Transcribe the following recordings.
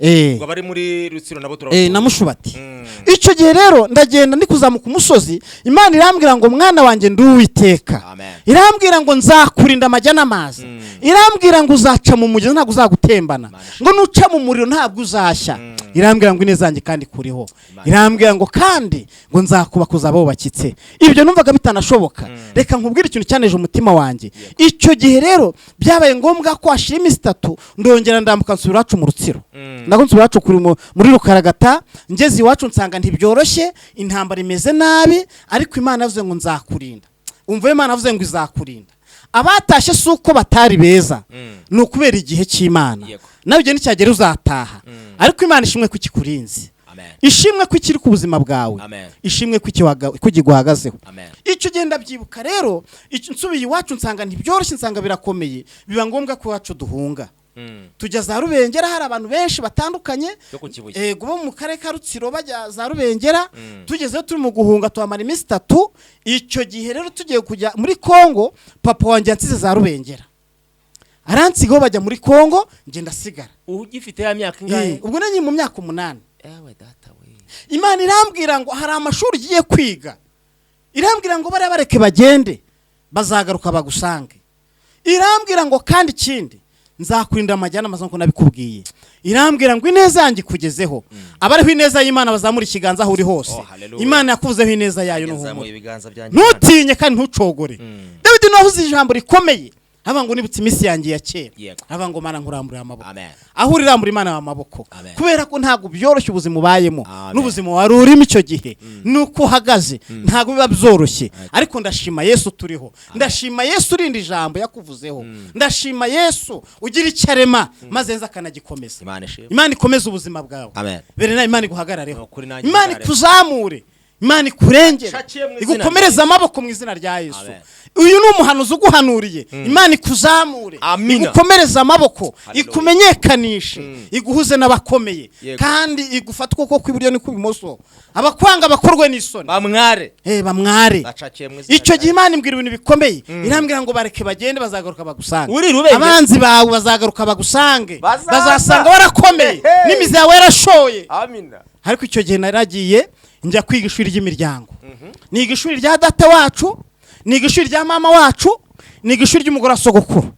Ubwo abari muri Rutsiro nabo turabasuhuza. Na Mushubati. Icyo gihe rero ndagenda ndi kuzamuka umusozi, Imana irambwira ngo: "Mwana wanjye, ndi Uwiteka." Amen. Irambwira ngo: "Nzakurinda amajya n'amazi." Irambwira ngo: "Uzaca mu mugezi, ntabwo uzagutembana." Imana ishimwe. Ngo: "Nuca mu muriro, ntabwo uzashya." Irambwira ngo: "Ineza yanjye kandi kuriho." Imana. Irambwira ngo kandi ngo: "Nzakubaka, uzaba wubakitse." Ibyo numvaga bitanashoboka. Reka nkubwire ikintu cyaneje umutima wanjye. Icyo gihe rero byabaye ngombwa ko hashira iminsi 3, ndongera ndambuka, nsubira iwacu mu Rutsiro. Nabwo nsubira iwacu muri Rukaragata. Ngeze iwacu nsanga ntibyoroshye, intambara imeze nabi, ariko Imana yavuze ngo: "Nzakurinda." Umva, Imana yavuze ngo izakurinda. Abatashye si uko batari beza, ni ukubera igihe cy'Imana. Nawe igihe nicyagera uzataha. Ariko Imana ishimwe ko ikikurinze. Amen. Ishimwe ko ikiri ku buzima bwawe. Amen. Ishimwe ko kiguhagazeho. Amen. Icyo gihe ndabyibuka rero, nsubiye iwacu nsanga ntibyoroshye, nsanga birakomeye, biba ngombwa ko iwacu duhunga. Tujya za Rubengera, hari abantu benshi batandukanye. Yo ku Kibuye. Ego, bo mu karere ka Rutsiro bajya za Rubengera. Tugezeyo turi mu guhunga, tuhamara iminsi 3. Icyo gihe rero tugiye kujya muri Kongo, papa wanjye yansize za Rubengera, aransigaho bajya muri Kongo, njye ndasigara. Ugifite ya myaka ingahe? Ubwo nanjye mu myaka 8. Ewe data we! Imana irambwira ngo: "Hari amashuri ugiye kwiga." Irambwira ngo: "Bariya bareke bagende, bazagaruka bagusange." Irambwira ngo: "Kandi ikindi, nzakurinda amajyana amaze nk'uko nabikubwiye." Irambwira ngo: "Ineza yanjye ikugezeho." Abariho ineza y'Imana bazamura ikiganza aho uri hose. Oh, hallelujah. Imana yakuvuzeho ineza yayo. Yazamuye Nuhumure, ibiganza byanjye. ntutinye kandi ntucogore. Dawidi navuze ijambo rikomeye, avuga ngo: "Nibutse iminsi yanjye ya kera." Yego. Avuga ngo: "Mana, nkuramburiye amaboko." Amen. Aho uri, rambura Imana amaboko. Amen. Kubera ko ntabwo byoroshye ubuzima ubayemo Amen. n'ubuzima wari urimo icyo gihe nuko uhagaze, ntabwo biba byoroshye. Ariko ndashima Yesu turiho, ndashima Yesu urinda ijambo yakuvuzeho, ndashima Yesu ugira icyo arema maze nza akanagikomeza. Imana ishimwe. Imana ikomeze ubuzima bwawe. Amen. Bere Imana iguhagarareho. Ni ukuri, nanjye Imana impagarare. ikuzamure, Imana ikurengere, Shakiye mu izina igukomereze rya amaboko mu izina rya Yesu. Amen. Uyu ni umuhanuzi uguhanuriye. Imana ikuzamure, Amina. igukomereze amaboko, Hallelujah. ikumenyekanishe, iguhuze n'abakomeye, Yego. kandi igufate ukuboko kw'iburyo n'ukw'ibumoso, abakwanga bakorwe n'isoni. Bamware. Bamware. Bacakiye mu izina Icyo rya gihe Imana imbwira ibintu bikomeye, irambwira ngo: "Bareke bagende, bazagaruka bagusange." Uri Rubengera. Abanzi bawe bazagaruka bagusange. Bazaza. Bazasanga warakomeye Hey. n'imizi yawe yarashoye. Amina. Ariko icyo gihe naragiye njya kwiga ishuri ry'imiryango, niga ishuri rya data wacu, niga ishuri rya mama wacu, niga ishuri ry'umugore wa sogokuru.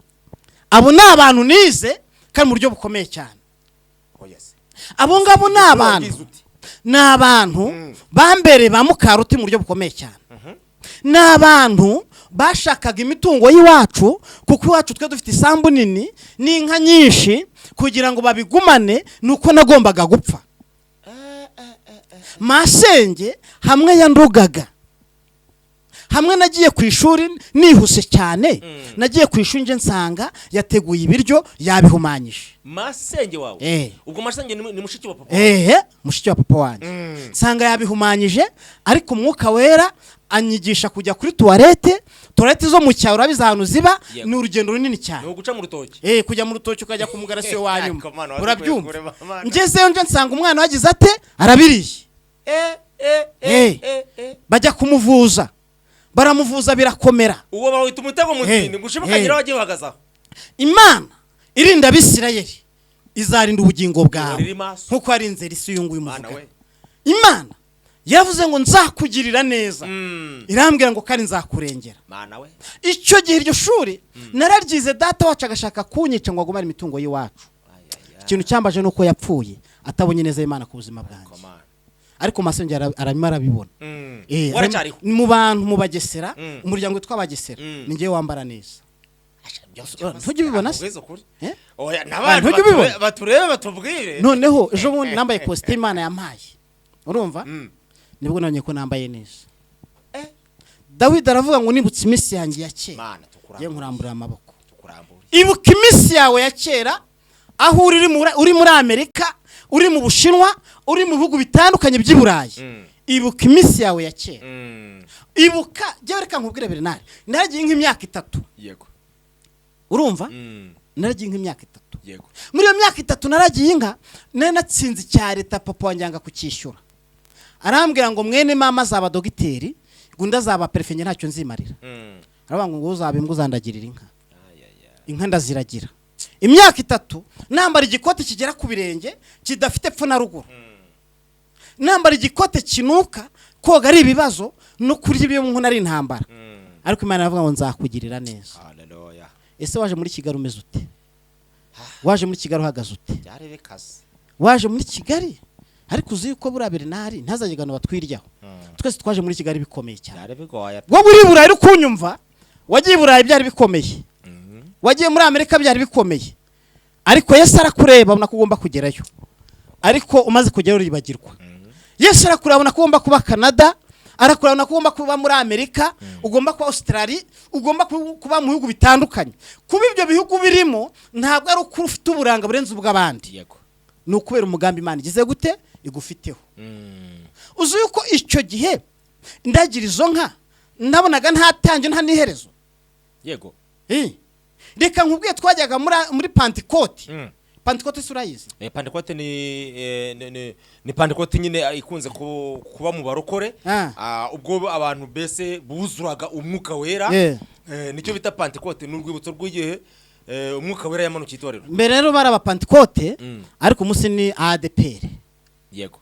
Abo ni abantu nize kandi mu buryo bukomeye cyane. Oh yes. Abo ngabo ni abantu Wagize uti. ni abantu bambereye ba mukaruti mu buryo bukomeye cyane. Ni abantu bashakaga imitungo y'iwacu, kuko iwacu twe dufite isambu nini n'inka nyinshi. Kugira ngo babigumane ni uko nagombaga gupfa. Masenge hamwe yandugaga, hamwe nagiye ku ishuri nihuse cyane, nagiye ku ishuri nje nsanga yateguye ibiryo, yabihumanyije. Masenge wawe? Eh. Ubwo masenge ni mushiki wa papa? Ehe, mushiki wa papa wanjye. Nsanga yabihumanyije, ariko Umwuka Wera anyigisha kujya kuri toilette. Toilette zo mu cyaro urabizi ahantu ziba, ni urugendo runini cyane. Ni uguca mu rutoki. Kujya mu rutoki, ukajya ku mugarasiyo wa nyuma. Ariko Mana, Urabyumva? wazikuye kure, Mana. Ngezeyo nje nsanga umwana wagize ate? Arabiriye. Bajya kumuvuza, baramuvuza, birakomera. Uwo bawita umutego mutindi ngo ushimukagire wagiye uhagaze aho. Imana irinda Abisirayeli izarinda ubugingo bwawe Iri maso. nk'uko yarinze Elisa uyu nguyu Mana muvuga. we! Imana yavuze ngo: "Nzakugirira neza." Irambwira ngo: "Kandi nzakurengera." Mana we! Icyo gihe iryo shuri nararyize, data wacu agashaka kunyica ngo agumane imitungo y'iwacu. Ikintu cyambaje ni uko yapfuye atabonye neza Imana ku buzima bwanjye. Komana. Ariko masenge arimo arabibona. Waracyariho? Mu bantu mu Bagesera, umuryango witwa Bagesera, ni njyewe wambara neza. Ntujya ubibona se? Ubwiza ukuri. Eh? Oya, n'abantu Ntujya ubibona? baturebe batubwire. Noneho ejo bundi nambaye kositimu Imana yampaye, urumva? Nibwo nabonye ko nambaye neza. Dawidi aravuga ngo: "Nibutse iminsi yanjye ya kera." Mana, Ngiye tukurambure. nkurambura amaboko. Tukurambure. Ibuka iminsi yawe ya kera, aho uri muri Amerika, uri mu Bushinwa, uri mu bihugu bitandukanye by'i Burayi. Ibuka iminsi yawe ya kera. Ibuka. Jyewe reka nkubwire, Bernard, naragiye nk'imyaka 3. Urumva? Naragiye nk'imyaka 3. Muri iyo myaka 3 naragiye inka, nari natsinze icya leta, papa wanjye yanga kucyishyura, arambwira ngo: "Mwene mama azaba dogiteri, ngo undi azaba perefe, njye ntacyo nzimarira." Aravuga ngo: "Uzaba imbwa, uzandagirira inka." Ay, ay, ay. Inka ndaziragira. Imyaka 3 nambara igikote kigera ku birenge kidafite epfo na ruguru, nambara igikote kinuka, koga ari ibibazo, no kurya ibyo mu nkono ari intambara. Ariko Imana iravuga ngo nzakugirira neza. Haleluya. Ese waje muri Kigali umeze ute? Waje muri Kigali uhagaze ute? Byari bikaze. Waje muri Kigali, ariko uzi yuko buriya Bernard ntazajye batwiryaho, twese twaje muri Kigali bikomeye cyane. Byari bigoye. Wowe uri i Burayi uri kunyumva, wagiye i Burayi byari bikomeye, wagiye muri Amerika byari bikomeye, ariko Yesu arakureba abona ko ugomba kugerayo, ariko umaze kugerayo uribagirwa. Yesu arakureba abona ko ugomba kuba Canada, arakureba abona ko ugomba kuba muri Amerika, ugomba kuba Australia, ugomba kuba mu bihugu bitandukanye. Kuba ibyo bihugu birimo ntabwo ari uko ufite uburanga burenze ubw'abandi, ni ukubera umugambi Imana igize gute igufiteho. Uzi yuko icyo gihe ndagira izo nka nabonaga nta tange nta n'iherezo. Reka nkubwiye, twajyaga muri Pantikoti. Pantikoti si urayizi? Pantekote ni Pantekote nyine ikunze kuba mu barokore. Ubwo abantu mbese buzuraga Umwuka Wera. Nicyo bita Pantekote, ni urwibutso rw'igihe Umwuka Wera yamanukiye itorero. Mbere rero bari Abapantekote, ariko umunsi ni ADEPR.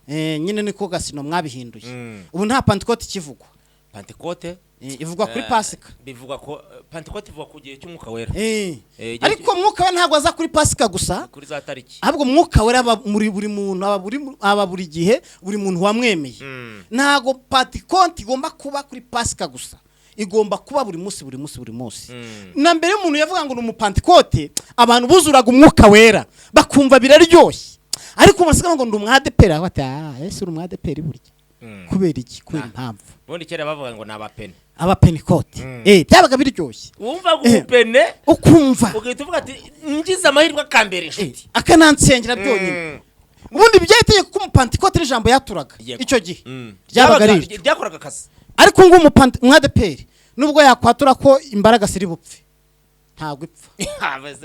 Nyine niko gasino mwabihinduye. Ubu nta Pantekote ikivugwa. Pantekote Ivugwa kuri Pasika. Bivugwa ko Pantekote ivugwa ku gihe cy'Umwuka Wera. Ariko Mwuka we ntabwo aza kuri Pasika gusa, kuri za tariki. Ahubwo Mwuka Wera aba muri buri muntu, aba buri gihe, buri muntu wamwemeye. Ntabwo Pantekote igomba kuba kuri Pasika gusa, igomba kuba buri munsi, buri munsi, buri munsi. Na mbere y'umuntu yavuga ngo ni Umupantekote, abantu buzuraga Umwuka Wera bakumva biraryoshye, ariko umuntu asigaye ngo ndi umwadeperi, bati: "Ah, ese uri umwadeperi burya?" Kubera iki? Kubera impamvu. Ubundi kera bavuga ngo ni abapene. Abapenikote. Byabaga biryoshye. Wumvaga umupene, ukumva ugahita uvuga ati: "Ngize amahirwe akambera inshuti." Akanansengera byonyine. Ubundi byari itegeko ko Umupantekote n'ijambo yaturaga icyo gihe ryabaga ari iryo. Ryakoraga akazi. Ariko ngo umwadeperi nubwo yakwatura ko imbaraga ziri bupfe, ntabwo ipfa,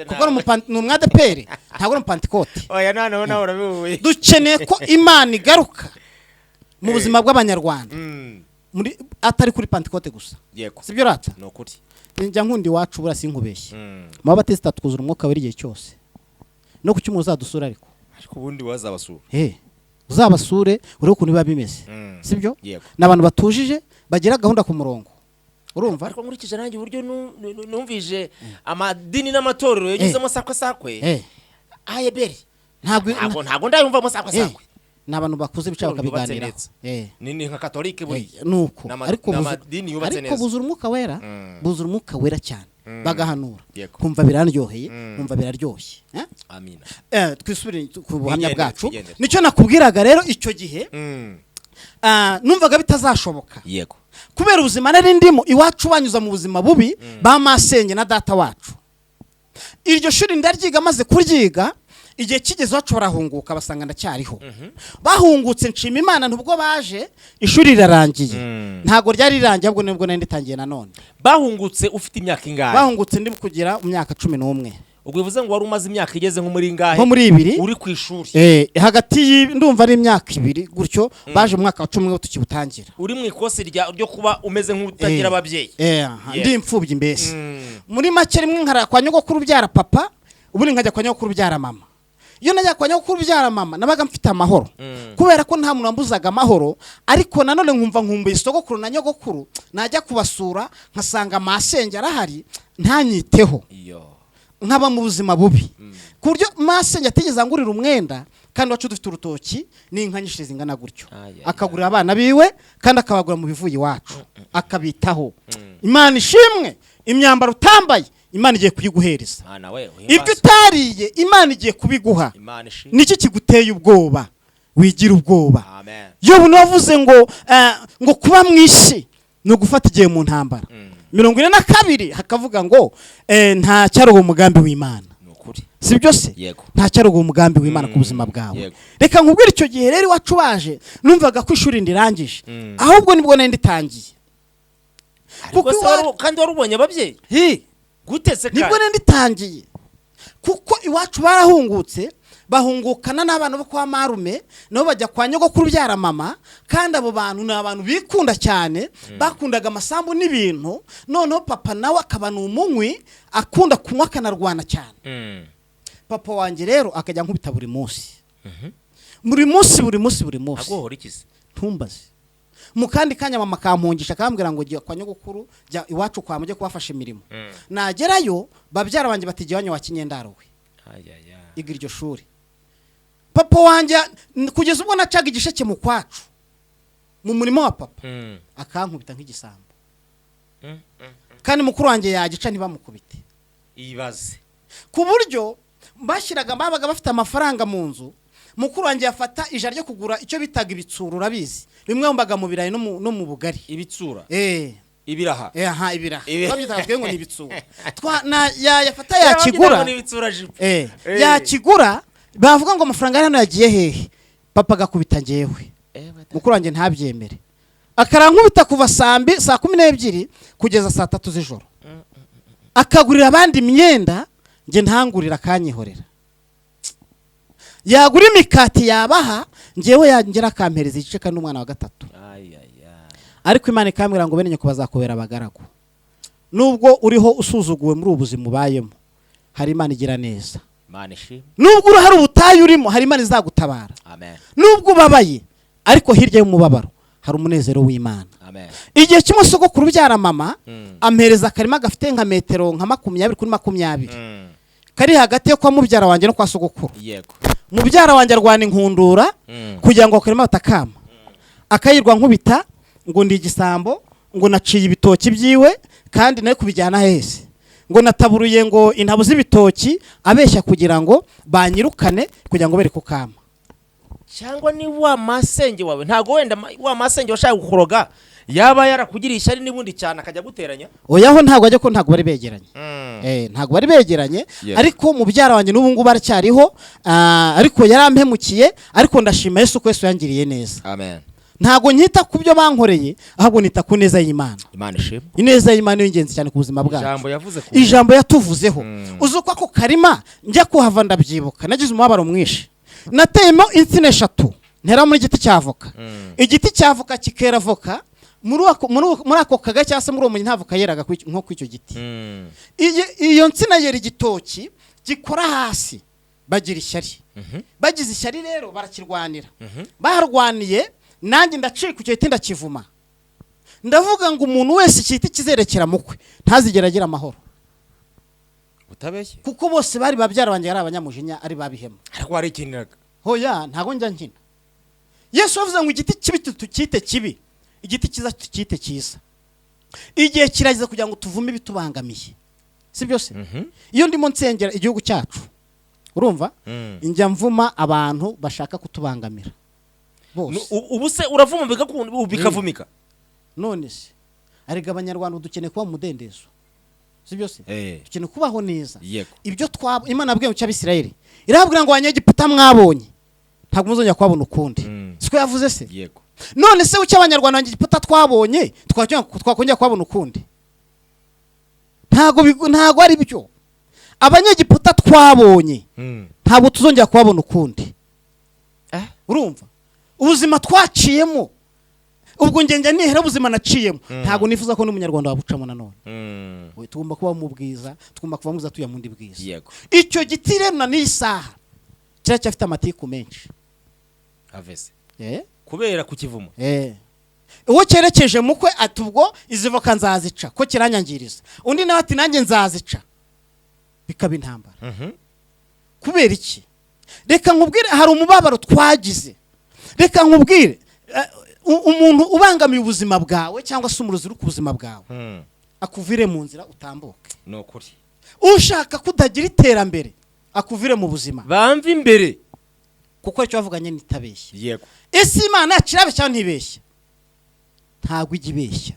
kuko ni umwadeperi, ntabwo ari Umupantekote. Oya, noneho nawe urabibuye. Dukeneye ko Imana igaruka mu buzima bw'Abanyarwanda muri atari kuri Pantekote gusa. Sibyo rata? Ni ukuri. Njya nkunda iwacu buriya, sinkubeshye. Mu Babatesita twuzura Umwuka Wera igihe cyose, no ku cyumweru uzadusura ariko. Ariko ubundi wazabasura. Uzabasure urebe ukuntu biba bimeze. Sibyo? Yego. Ni abantu batujije, bagira gahunda ku murongo, urumva? Ariko nkurikije nanjye uburyo numvije amadini n'amatorero yagezemo sakwe sakwe, ayeberi, ntabwo ntabwo ndayumvamo sakwe sakwe. Ni abantu bakuze bicara Itorero ryubatse bakabiganiraho. neza. Ni nka Katolike buriya. Nuko ariko Ni amadini yubatse ariko neza. buzura Umwuka Wera, buzura Umwuka Wera cyane, bagahanura, kumva biraryoheye, kumva biraryoshye. Eh? Amina. Twisubire ku buhamya Twigendere, bwacu. twigendere. Nicyo nakubwiraga rero, icyo gihe numvaga bitazashoboka kubera ubuzima nari ndimo iwacu, banyuza mu buzima bubi ba masenge na data wacu. Iryo shuri ndaryiga, maze kuryiga igihe kigeze iwacu barahunguka, basanga ndacyariho. Bahungutse nshima Imana, ntubwo baje ishuri rirarangiye. Ntabwo ryari rirangiye, ahubwo nibwo nari nditangiye nanone. Bahungutse ufite imyaka ingahe? Bahungutse ndi kugira imyaka 11. Ubwo bivuze ngo wari umaze imyaka igeze nko muri ingahe? Nko muri 2. Uri ku ishuri. Hagati ndumva ari imyaka 2 gutyo. Baje mu mwaka wa 11 tukiwutangira. Uri mu ikosi ryo kuba umeze nk'utagira ababyeyi. Aha, ndi imfubyi mbese. Muri make, rimwe nkara kwa nyogokuru ubyara papa, ubundi nkajya kwa nyogokuru ubyara mama. Iyo najya kwa nyogokuru ubyara mama nabaga mfite amahoro, kubera ko nta muntu wambuzaga amahoro. Ariko nanone nkumva nkumbuye sogokuru na nyogokuru, najya kubasura nkasanga masenge arahari ntanyiteho. Iyo. Nkaba mu buzima bubi, ku buryo masenge atigeze angurira umwenda, kandi wacu dufite urutoki n'inka nyinshi zingana gutyo. Ay, ay, Akagurira abana biwe, kandi akabagura mu bivuye iwacu, akabitaho. Imana ishimwe, imyambaro utambaye Imana igiye kuyiguhereza. Mwana we, Ibyo uhimbazwe. utariye Imana igiye kubiguha. Imana ishimwe. Niki kiguteye ubwoba? Wigira ubwoba. Amen. Yobu wavuze ngo kuba mu isi ni ugufata igihe mu ntambara. 42 hakavuga ngo nta cyarogoya umugambi w'Imana. Ni ukuri. Si byo se? Yego. Nta cyarogoya umugambi w'Imana ku buzima bwawe. Reka nkubwire, icyo gihe rero iwacu baje numvaga ko ishuri ndirangije, ahubwo nibwo nari nditangiye. Ariko Kuko se kandi wari ubonye ababyeyi? Hi. Gute se Nibwo kandi? nari nditangiye, kuko iwacu barahungutse, bahungukana n'abana bo kwa marume, nabo bajya kwa nyogokuru ubyara mama. Kandi abo bantu ni abantu bikunda cyane, bakundaga amasambu n'ibintu. Noneho papa nawe akaba ni umunywi, akunda kunywa akanarwana cyane. Papa wanjye rero akajya ankubita buri munsi, buri munsi, buri munsi, buri munsi. Aguhora iki se? Ntumbaze. Mu kandi kanya mama akampungisha, akambwira ngo jya kwa nyogokuru, jya iwacu kwa mujye kubafasha imirimo. Nagerayo babyara banjye bati: "Jya iwanyu wa kinyendaro we." Ayaya. Iga iryo shuri. Papa wanjye kugeza ubwo nacaga igisheke mu kwacu mu murimo wa papa, akankubita nk'igisambo. Kandi mukuru wanjye yagica ntibamukubite. Ibaze. Ku buryo bashyiraga, babaga bafite amafaranga mu nzu, mukuru wanjye yafata ijana ryo kugura icyo bitaga ibitsura. Urabizi, bimwe wumvaga mu birayi no mu bugari. Ibitsura? Eh. Ibiraha? Eh, aha, ibiraha. Twabyitaga twe ngo ni ibitsura. Yafata yakigura. Ni ibitsura jipo. Eh, yakigura, bavuga ngo amafaranga hano yagiye hehe? Papa agakubita njyewe, mukuru wanjye ntabyemere, akarankubita kuva saa mbi, saa 12 kugeza saa 3 z'ijoro. Akagurira abandi imyenda, njye ntangurira, akanyihorera. Yagura imikati yabaha, njyewe yongera akampereza igice, kandi umwana wa gatatu. Ayaya. Ariko Imana ikambwira ngo bene nyoko bazakubera abagaragu. Nubwo uriho usuzuguwe muri ubu buzima ubayemo, hari Imana igira neza. Imana ishimwe. Nubwo uri hari ubutayu urimo, hari Imana izagutabara. Amen. Nubwo ubabaye, ariko hirya y'umubabaro hari umunezero w'Imana. Amen. Igihe kimwe sogokuru ubyara mama ampereza akarima gafite nka metero nka 20 kuri 20, kari hagati yo kwa mubyara wanjye no kwa sogokuru. Mubyara wanjye arwana inkundura kugira ngo akarima batakama, akayirwa nkubita ngo ndi igisambo, ngo naciye ibitoki byiwe kandi nawe kubijyana hese, ngo nataburuye ngo intabo z'ibitoki, abeshya kugira ngo banyirukane, kugira ngo bere kukama. Cyangwa ni wa masenge wawe, ntabwo wenda wa masenge washaka kukuroga yaba yarakugiriye ishyari n'ubundi cyane akajya guteranya? Oyaho, ntabwo ajya ko ntabwo bari begeranye. Eh, ntabwo bari begeranye. Ariko mubyara wanjye n'ubu ngubu aracyariho, ariko yarampemukiye. Ariko ndashima Yesu ko Yesu yangiriye neza. Amen. Ntabwo nkita ku byo bankoreye, ahubwo nita ku neza y'Imana. Imana ishimwe. Ineza y'Imana ni ingenzi cyane ku buzima bwacu. Ijambo yavuze ku Ijambo yatuvuzeho. Uzi uko ako karima njya kuhava, ndabyibuka nagize umubabaro mwinshi. Nateyemo insina eshatu, ntera muri igiti cya avoka. Igiti cya avoka kikera avoka muri ako kagari cyangwa se muri uwo mujyi, nta avoka yeraga nko kuri icyo giti. Iyo nsina yera igitoki gikora hasi, bagira ishyari. Bagize ishyari rero barakirwanira. Barwaniye nanjye ndacika icyo giti, ndakivuma, ndavuga ngo umuntu wese iki giti kizerekera mukwe ntazigera agira amahoro. Utabeshye. Kuko bose bari babyara banjye, ari abanyamujinya, ari babihema. Ariko warikiniraga? Hoya, ntabwo njya nkina. Yesu yavuze ngo igiti kibi tukite kibi, igiti cyiza tukite cyiza. Igihe kirageze kugira ngo tuvume ibitubangamiye, si byose? Iyo ndimo nsengera igihugu cyacu, urumva, njya mvuma abantu bashaka kutubangamira bose. Ubu se uravuma bigakunda, ubu bikavumika? None se arega Abanyarwanda dukeneye kuba mu mudendezo, si byose? Eh. Dukeneye kubaho neza. Ibyo twaba, Imana yabwiye mu cy'Abisirayeli, irababwira ngo abanyegiputa mwabonye ntabwo muzongera kubabona ukundi. Siko yavuze se? Yego. None se ucyo Abanyarwanda abanyegiputa twabonye twakongera kubabona ukundi? Ntabwo ari byo. Abanyegiputa twabonye ntabwo tuzongera kubabona ukundi. Eh? Urumva ubuzima twaciyemo, ubwo ngenge nihera ubuzima naciyemo, ntabwo nifuza ko n'Umunyarwanda wabucamo nanone. We, tugomba kuba mu bwiza, tugomba kuva mu bwiza tuya mu bundi bwiza. Icyo giti rero na n'iyi saha kiracyafite amatiku menshi. Avese. Eh? Kubera kukivuma. Eh. Uwo cyerekeje mukwe ati: "Ubwo izi voka nzazica ko kiranyangiriza." Undi nawe ati: "Nanjye nzazica." Bikaba intambara. Kubera iki? Reka nkubwire, hari umubabaro twagize. Reka nkubwire, umuntu ubangamiye ubuzima bwawe cyangwa se umurozi uri ku buzima bwawe, akuvire mu nzira utambuke. Ni ukuri. Ushaka kutagira iterambere akuvire mu buzima. Bamva imbere. Kuko icyo bavuganye nitabeshya. Ese Imana yacu irabeshya cyangwa ntibeshya? Ntabwo ijya ibeshya.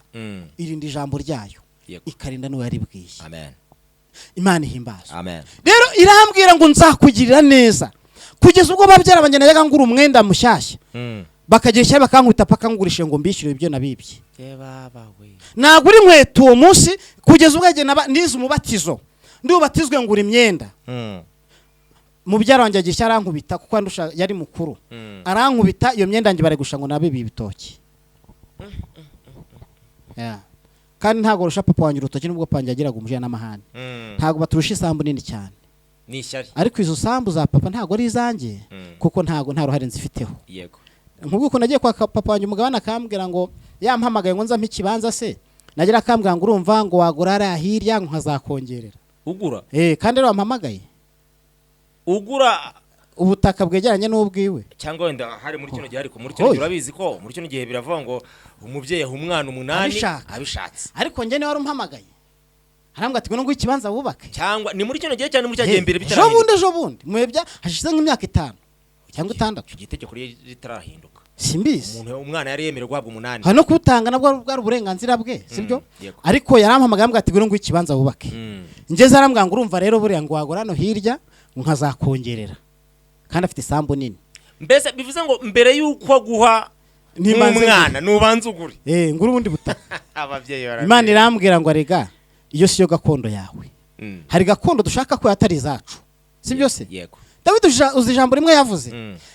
Irinda ijambo ryayo, ikarinda n'uwo yaribwiye. Amen. Imana ihimbaza. Amen. Rero irambwira ngo nzakugirira neza, kugeza ubwo babyara banjye najyaga ngura umwenda mushyashya, bakagira ishyari bakankubita paka ngurishe ngo mbishyure ibyo nabibye. Nagura inkweto uwo munsi, kugeza ubwo yagiye nize umubatizo, ndibubatizwe ngura imyenda. Mubyara wanjye agira ishyari arankubita, kuko andusha yari mukuru. Arankubita, iyo myenda yanjye barigusha ngo nabibiye ibitoki. Yeah. Kandi ntabwo rusha papa wanjye urutoki, nubwo papa wanjye yagiraga umujinya n'amahane. Ntabwo baturusha isambu nini cyane. Ni ishyari. Ariko izo sambu za papa ntabwo ari izanjye, kuko ntabwo nta ruhare nzifiteho. Nk'ubwo ukuntu nagiye kwa papa wanjye umugabane, akambwira ngo yampamagaye ngo nzampe ikibanza se, nagira akambwira ngo urumva ngo wagura hariya hirya ngo nkazakongerera. Ugura? Eh, kandi rero wampamagaye. Ugura? Ubutaka bwegeranye n'ubwiwe. Cyangwa wenda hari muri kino gihe, ariko muri kino gihe Oya. urabizi ko muri kino gihe biravuga ngo umubyeyi aha umwana umunani Abishaka. abishatse. Ariko njye niwe wari umpamagaye, arambwira ati ngo nguhe ikibanza wubake. Cyangwa ni muri kino gihe cyane, muri cya gihe mbere Ejo bitarahinduka? bundi, ejo bundi muhe hashize nk'imyaka 5 cyangwa 6. Icyo gihe itegeko ritarahinduka. Simbizi. Umuntu, umwana yari yemerewe guhabwa umunani. Hari no kuwutanga, nabwo bwari uburenganzira bwe, sibyo? Yego. Ariko yarampamagaye, ambwira ati ngo nguhe ikibanza wubake. Ngeze arambwira ngo urumva rero buriya ngo wagura hano hirya ngo nkazakongerera, kandi afite isambu nini. Mbese bivuze ngo mbere y'uko aguha Nibanze nk'umwana nubanza ugure? Eh, ngura ubundi butaka. Ababyeyi. Imana irambwira ngo arega iyo siyo gakondo yawe. Hari gakondo dushaka ko atari izacu, sibyo se? Yego. Dawidi uzi ijambo rimwe yavuze,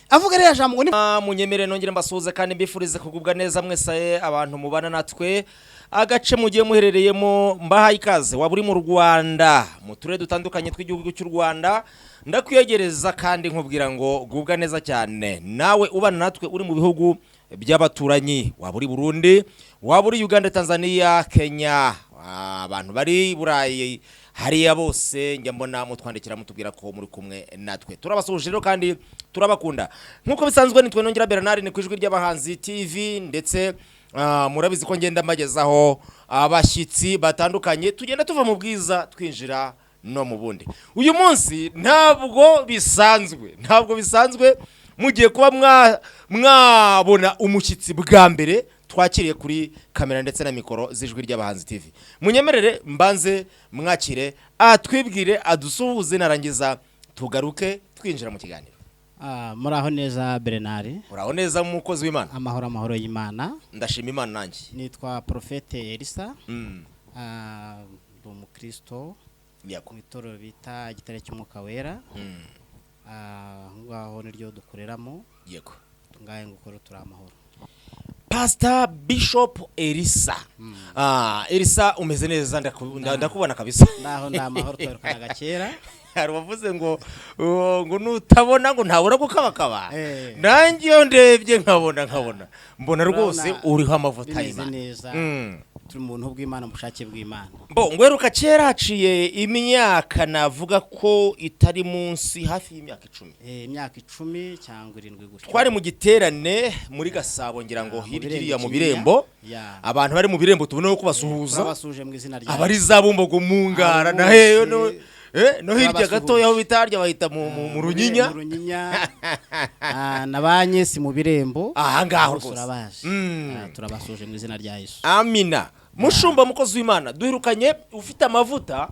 avuga ririya jambo ngo ni Munyemere nongere mbasuhuze kandi mbifurize kugubwa neza mwese abantu mubana natwe agace mugiye muherereyemo. Mbahaye ikaze, waba uri mu Rwanda, mu turere dutandukanye tw'igihugu cy'u Rwanda, ndakwiyegereza kandi nkubwira ngo gubwa neza cyane. Nawe ubana natwe uri mu bihugu by'abaturanyi, waba uri Burundi, waba uri Uganda, Tanzania, Kenya, abantu bari i Burayi hariya bose njya mbona mutwandikira mutubwira ko muri kumwe natwe. Turabasuhuje rero kandi turabakunda. Nk'uko bisanzwe nitwe Nongera Bernard, ni ku Ijwi ry'Abahanzi TV, ndetse murabizi ko ngenda mbagezaho abashyitsi batandukanye, tugenda tuva mu bwiza twinjira no mu bundi. Uyu munsi ntabwo bisanzwe, ntabwo bisanzwe, mugiye kuba mwabona umushyitsi bwa mbere twakiriye kuri kamera ndetse na mikoro z'Ijwi ry'Abahanzi TV. Munyemerere mbanze mwakire, atwibwire, adusuhuze, narangiza tugaruke twinjira mu kiganiro. Muraho neza Bernard. Uraho neza mukozi w'Imana. Amahoro, amahoro y'Imana. Ndashima Imana nanjye. Nitwa Prophète Elisa. Ndi umukristo mu itorero bita Igitare cy'Umwuka Wera. Aho ngaho niryo dukoreramo. Ngahe ngukoro, turi amahoro. Pastor Bishop Elisa. Elisa, umeze neza, ndakubona kabisa. Ndaho, ndi amahoro, twarukanaga kera. Hari uwavuze ngo ngo nutabona ngo ntabura gukabakaba. Nanjye iyo ndebye nkabona mbona rwose Urabona uriho amavuta bimeze y'Imana. neza. Turi mu buntu bw'Imana, mu bushake bw'Imana. Bo ngweruka kera, haciye imyaka navuga ko itari munsi hafi y'imyaka 10. Imyaka 10 cyangwa 7 gutyo. Twari mu giterane muri Gasabo, ngira ngo Mu hirya Birembo iriya mu Kinyinya. Birembo. Abantu bari mu Birembo tuboneho kubasuhuza. Turabasuhuje mu izina rya Abari za Bumbogo mu Ngara Abo na heyo bose no hirya turabasuhuje. gatoya aho bita harya bahita mu Runyinya. Mu Runyinya. Na ba Nyesi mu Birembo. Aha ngaho Bose rwose. urabazi. Turabasuhuje mu izina rya Yesu. Amina. Mushumba, mukozi w'Imana, duherukanye ufite amavuta.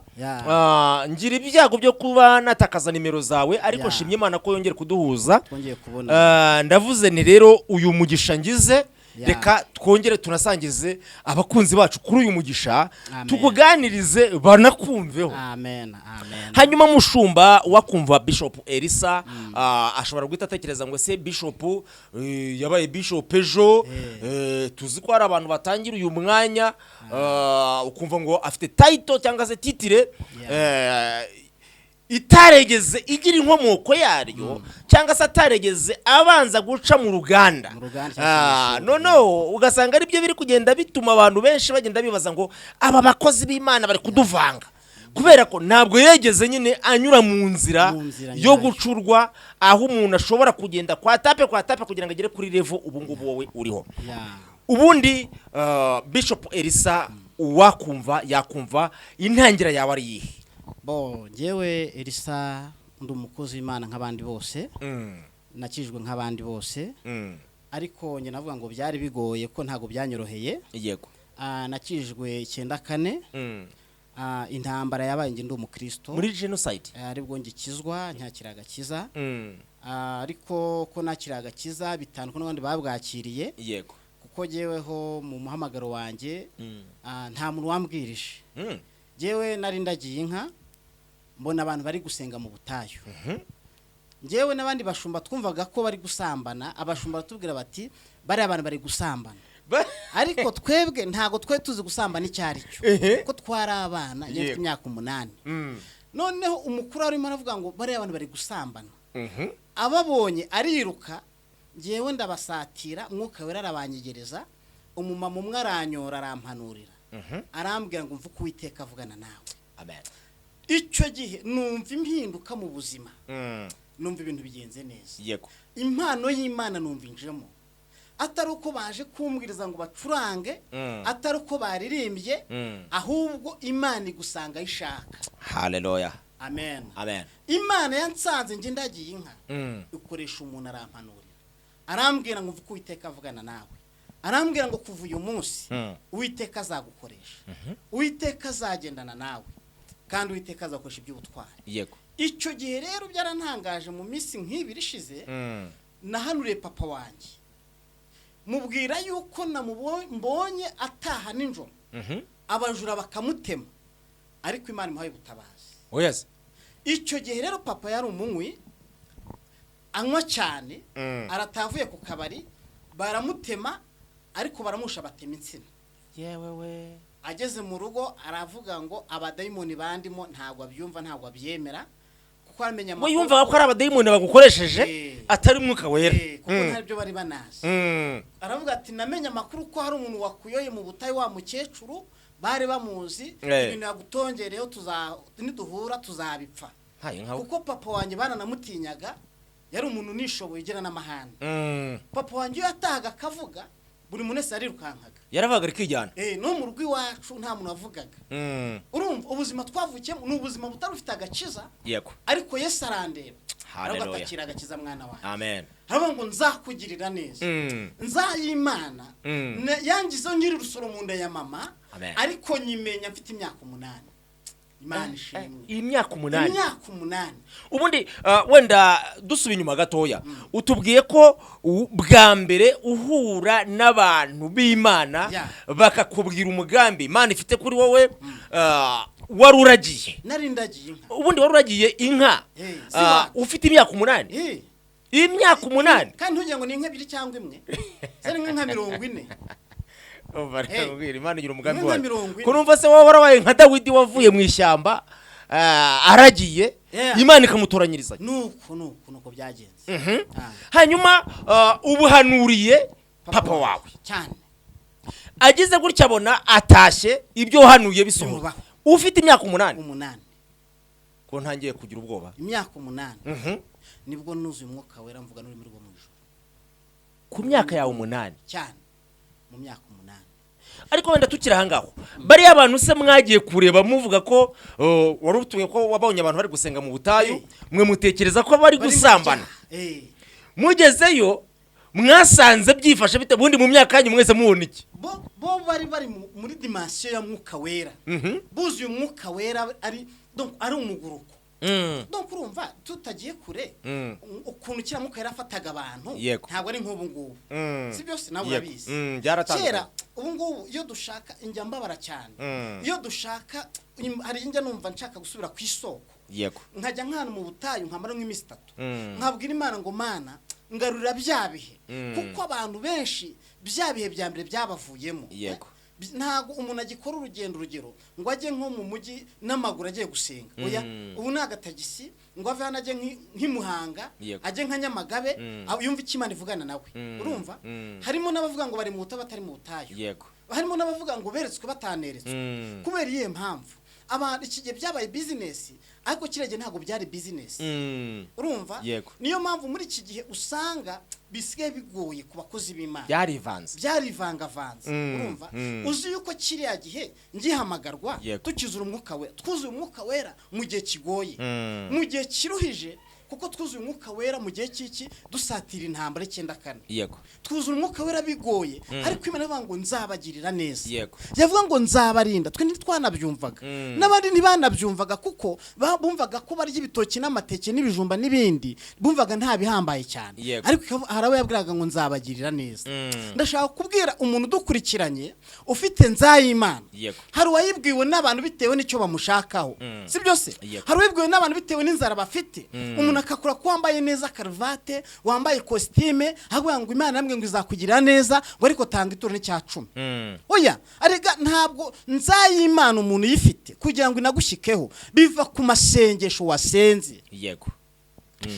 Ngira ibyago byo kuba natakaza nimero zawe, ariko nshimye Imana ko yongeye kuduhuza. Twongeye kubona. Ndavuze ni rero uyu mugisha ngize, reka twongere tunasangize abakunzi bacu kuri uyu mugisha, Amen. tukuganirize banakumveho. Amen, amen. Hanyuma mushumba, wakumva Bishop Elisa, ashobora guhita atekereza ngo ese Bishop yabaye Bishop ejo? Tuzi ko hari abantu batangira uyu mwanya, ukumva ngo afite title cyangwa se titre itaregeze igira inkomoko yaryo, cyangwa se ataregeze abanza guca mu ruganda. Mu ruganda cyangwa se mu ishuri. Noneho ugasanga aribyo biri kugenda bituma abantu benshi bagenda bibaza ngo aba bakozi b'Imana bari kuduvanga, kubera ko ntabwo yegeze nyine anyura mu nzira Mu nzira yo nyayo. gucurwa, aho umuntu ashobora kugenda kwa étape kwa étape kugira ngo agere kuri level ubu ngubu wowe uriho. Ubundi Bishop Elisa, uwakumva yakumva intangira yawe ari iyihe? Bo njyewe Elisa ndi umukozi w'Imana nk'abandi bose, nakijwe nk'abandi bose, ariko njye navuga ngo byari bigoye ko ntabwo byanyoroheye. Nakijwe 94. Intambara yabaye njye ndi umukristo. Muri genocide. Aribwo ngikizwa, nyakira agakiza. Ariko ko nakira agakiza bitandukanye n'abandi babwakiriye, kuko jyeweho mu muhamagaro wanjye nta muntu wambwirije. Jyewe nari ndagiye inka, mbona abantu bari gusenga mu butayu. Njyewe n'abandi bashumba twumvaga ko bari gusambana. Abashumba baratubwira bati bariya abantu bari gusambana, ariko twebwe ntabwo twe tuzi gusambana icyo ari cyo, kuko twari abana, njye mfite imyaka 8. Noneho umukuru arimo aravuga ngo bariya bantu bari gusambana. Ababonye ariruka, ngewe ndabasatira, Mwuka Wera arabanyegereza, umumama umwe aranyora, arampanurira, arambwira ngo mvuke Uwiteka avugana nawe. Amen. Icyo gihe numva impinduka mu buzima, numva ibintu bigenze neza. Impano y'Imana numva injemo, atari uko baje kumbwiriza ngo bacurange, atari uko baririmbye, ahubwo Imana igusanga aho ishaka. Haleluya. Amen. Amen. Imana yansanze njye ndagiye inka, ikoresha umuntu arampanurira, arambwira ngo mvuke Uwiteka avugana nawe, arambwira ngo kuva uyu munsi Uwiteka azagukoresha, Uwiteka azagendana nawe, kandi Uwiteka azakoresha iby'ubutwari. Icyo gihe rero byarantangaje, mu minsi nk'ibiri ishize nahanuriye papa wanjye, mubwira yuko mbonye ataha nijoro, abajura bakamutema, ariko Imana imuhaye ubutabazi. Oya se. Icyo gihe rero papa yari umunywi, anywa cyane, aratavuye ku kabari baramutema, ariko baramusha batema insina. Yewe we! Ageze mu rugo aravuga ngo abadayimoni bandimo, ntabwo abyumva, ntabwo abyemera, kuko aramenya We yumvaga ko ari abadayimoni bagukoresheje, atari Umwuka Wera. Kuko ntabyo bari banazi. Aravuga ati namenye amakuru ko hari umuntu wakuyoye mu butayu, wa mukecuru bari bamuzi, ibintu yagutongereyeho tuza niduhura tuzabipfa. Ntaye nkawe. Kuko papa wanjye baranamutinyaga, yari umuntu unishoboye, ugira n'amahane. Papa wanjye iyo yatahaga akavuga, buri muntu wese yarirukankaga. Yaravugaga rikijyana. No mu rugo iwacu nta muntu wavugaga. Urumva ubuzima twavukiyemo ni ubuzima butari bufite agakiza, ariko Yesu arandeba, aravuga Haleluya. ati akira agakiza mwana wanjye. Amen. Aravuga ngo nzakugirira neza. Nzayimana yangizeho nkiri urusoro mu nda ya mama, Amen. ariko nyimenya mfite imyaka 8. Imana ishimwe. Imyaka 8? Imyaka 8. Ubundi wenda dusuba inyuma gatoya, utubwiye ko bwa mbere uhura n'abantu b'Imana, bakakubwira umugambi Imana ifite kuri wowe, wari uragiye. Nari ndagiye inka. Ubundi wari uragiye inka, Si iwacu. ufite imyaka 8? Imyaka 8? Kandi ntugire ngo ni inka ebyiri cyangwa imwe, zari inka nka 40. Umva, reka nkubwire, Imana igira umugambi Inka wayo. 40. Ko numva se wowe warabaye nka Dawidi wavuye mu ishyamba, aragiye, Imana ikamutoranyiriza. Nuko byagenze. Hanyuma ubuhanuriye papa wawe. Cyane. Ageze gutya abona atashye, ibyo wahanuye bisohoye. Bimubaho. Ufite imyaka 8? 8. Ko ntangiye kugira ubwoba. Imyaka 8 nibwo nuzuye Umwuka Wera, mvuga n'ururimi rwo mu ijuru. Ku myaka yawe 8? Cyane, mu myaka 8. Ariko wenda tukiri aha ngaho, bariya bantu se mwagiye kureba muvuga ko wari utuye ko wabonye abantu bari gusenga mu butayu, mwe mutekereza ko bari Bari mu gusambana? cyaha. Mugezeyo mwasanze byifashe bite? Ubundi mu myaka yanyu mwese mubona iki? Bo bari muri dimension ya Mwuka Wera, buzuye Umwuka Wera, ari donc ari umuguruko. Donc urumva tutagiye kure, ukuntu kiriya Mwuka yarafataga abantu, ntabwo ari nk'ubu ngubu. Si byose nawe urabizi. Byaratandukanye. Kera, ubu ngubu iyo dushaka, njya mbabara cyane, iyo dushaka hari njya numva nshaka gusubira ku isoko, nkajya nk'ahantu mu butayu nkamara nk'iminsi 3, nkabwira Imana ngo Mana, ngarurira bya bihe, kuko abantu benshi bya bihe bya mbere byabavuyemo. Ntabwo umuntu agikora urugendo, urugero ngo ajye nko mu mujyi n'amaguru agiye gusenga, oya. Ubu ni agatagisi ngo ave hano ajye nk'i Muhanga, ajye nka Nyamagabe, aho yumve icyo Imana ivugana nawe. Urumva, harimo n'abavuga ngo bari mu butayu batari mu butayu, harimo n'abavuga ngo beretswe bataneretswe. Kubera iyihe mpamvu? Abantu iki gihe byabaye bizinesi, ariko kiriya gihe ntabwo byari bizinesi. Urumva, niyo mpamvu muri iki gihe usanga bisigaye bigoye ku bakozi b'Imana. Byarivanze. Byarivangavanze. Urumva, uzi yuko kiriya gihe ngihamagarwa, tukizura Umwuka Wera, twuzuye Umwuka Wera mu gihe kigoye, mu gihe kiruhije, kuko twuzuye Umwuka Wera mu gihe cy'iki dusatira intambara 94. Twuzura Umwuka Wera bigoye, ariko Imana ivuga ngo nzabagirira neza, yavuga ngo nzabarinda, twe ntitwanabyumvaga, n'abandi ntibanabyumvaga, kuko bumvaga ko barya ibitoki n'amateke n'ibijumba n'ibindi, bumvaga nta bihambaye cyane. Ariko hari abo yabwiraga ngo nzabagirira neza. Ndashaka kubwira umuntu udukurikiranye ufite nzayimana, hari uwayibwiwe n'abantu bitewe n'icyo bamushakaho, si byo se? Yego. Hari uwibwiwe n'abantu bitewe n'inzara bafite, umuntu Umuntu akakura ko wambaye neza karuvate, wambaye kositime, ahubwo ngo Imana namwe ngo izakugirira neza, ngo ariko tanga ituro n'icya cumi. Oya, arega ntabwo nzayimana umuntu uyifite kugira ngo inagushyikeho, biva ku masengesho wasenze.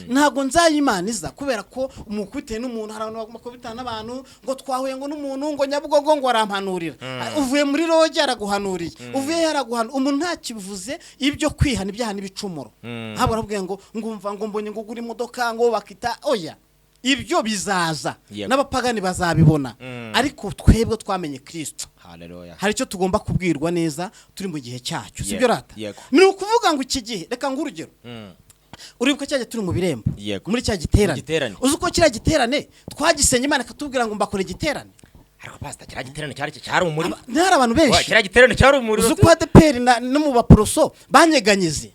Ntabwo nzayimana iza kubera ko umukubitiye n'umuntu. Hari abantu bakubitana n'abantu ngo twahuye ngo n'umuntu ngo Nyabugogo ngo arampanurira. Uvuye muri roge araguhanuriye, uvuye he araguhanura. Umuntu ntakivuze ibyo kwihana ibyaha n'ibicumuro, haba aravuga ngo ngumva ngo mbonye ngo ugura imodoka ngo bakita. Oya, ibyo bizaza, n'abapagani bazabibona, ariko twebwe twamenye Kristo, Haleluya. hari icyo tugomba kubwirwa neza turi mu gihe cyacyo, sibyo rata? Yego. Ni ukuvuga ngo iki gihe, reka nguhe urugero. Uribuka cya gihe turi mu birembo, Yego. muri cya giterane? Mu giterane. Uzi uko kiriya giterane twagisenye, Imana ikatubwira ngo mbakore igiterane? Ariko pastor, kiriya giterane cyari umuriro. Ntihari abantu Wa, benshi. kiriya giterane cyari umuriro. Uzi uko ADEPR no mu baporoso banyeganyize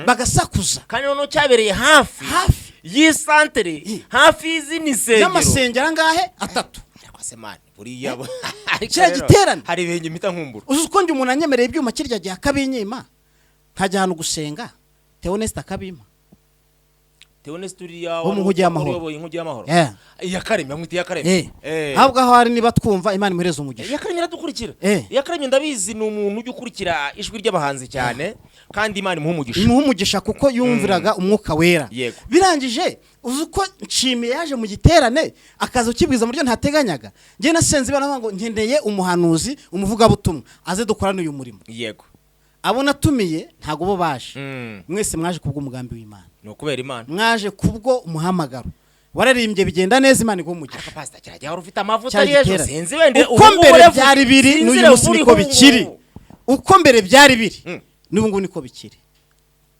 bagasakuza? Kandi noneho cyabereye hafi Hafi y'isantere, hafi y'izindi nsengero. Y'amasengero angahe? Atatu. Ariko se man, buriya ariko Kiriya rero, giterane. hari ibintu mpita nkumbura. Uzi uko njye umuntu anyemereye ibyuma kirya gihe akabinyima, nkajya ahantu gusenga, Theoneste akabimpa? Theoneste uriya Wo mu Nkugi y'Amahoro. uyoboye Inkugi y'Amahoro. Yeah. Iyakaremye, bamwita Iyakaremye. Ahubwo aho ari niba twumva, Imana imuhereze umugisha. Iyakaremye aradukurikira. Iyakaremye ndabizi, ni umuntu ujya ukurikira ijwi ry'abahanzi cyane, kandi Imana imuha umugisha. Imuha umugisha kuko yumviraga Umwuka Wera. Birangije, uzi uko Nshimiye yaje mu giterane akaza ukibwiza mu buryo ntateganyaga? Njye nasenze Imana ngo nkeneye umuhanuzi, umuvugabutumwa, aze dukorane uyu murimo. Abo natumiye ntabwo bo baje. Mwese mwaje kubw'umugambi w'Imana. Ni ukubera Imana. Mwaje kubwo umuhamagaro, wararirimbye bigenda neza, Imana iguha umugisha. Ariko pastor, kiriya wari ufite amavuta Cyari ari ejo. giterane. Sinzi wenda Uko ubu ngubu mbere byari biri, sinzi n'uyu level munsi niko uriho ubu bikiri. ngubu. Uko mbere byari biri, n'ubu ngubu niko bikiri.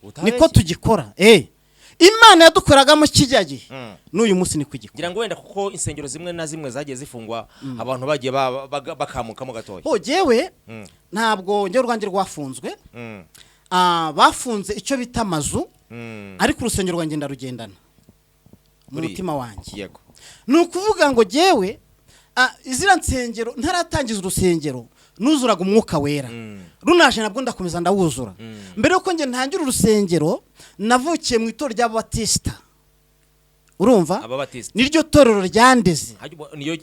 Utabeshye. Niko tugikora. Imana yadukoragamo kijya gihe, n'uyu munsi niko igikora. Ngira ngo wenda kuko insengero zimwe na zimwe zagiye zifungwa, abantu bagiye bakamukamo gatoya. Ho jyewe ntabwo njyewe urwanjye rwafunzwe. Bafunze icyo bita amazu, ariko urusengero rwanjye ndarugendana mu mutima wanjye. Ni ukuvuga ngo jyewe iziriya nsengero ntaratangiza urusengero nuzuraga Umwuka Wera. Runaje nabwo ndakomeza ndawuzura. Mbere yuko njye ntangira urusengero, navukiye mu itorero ry'Ababatisita, urumva? Ababatisita. Niryo torero ryandeze.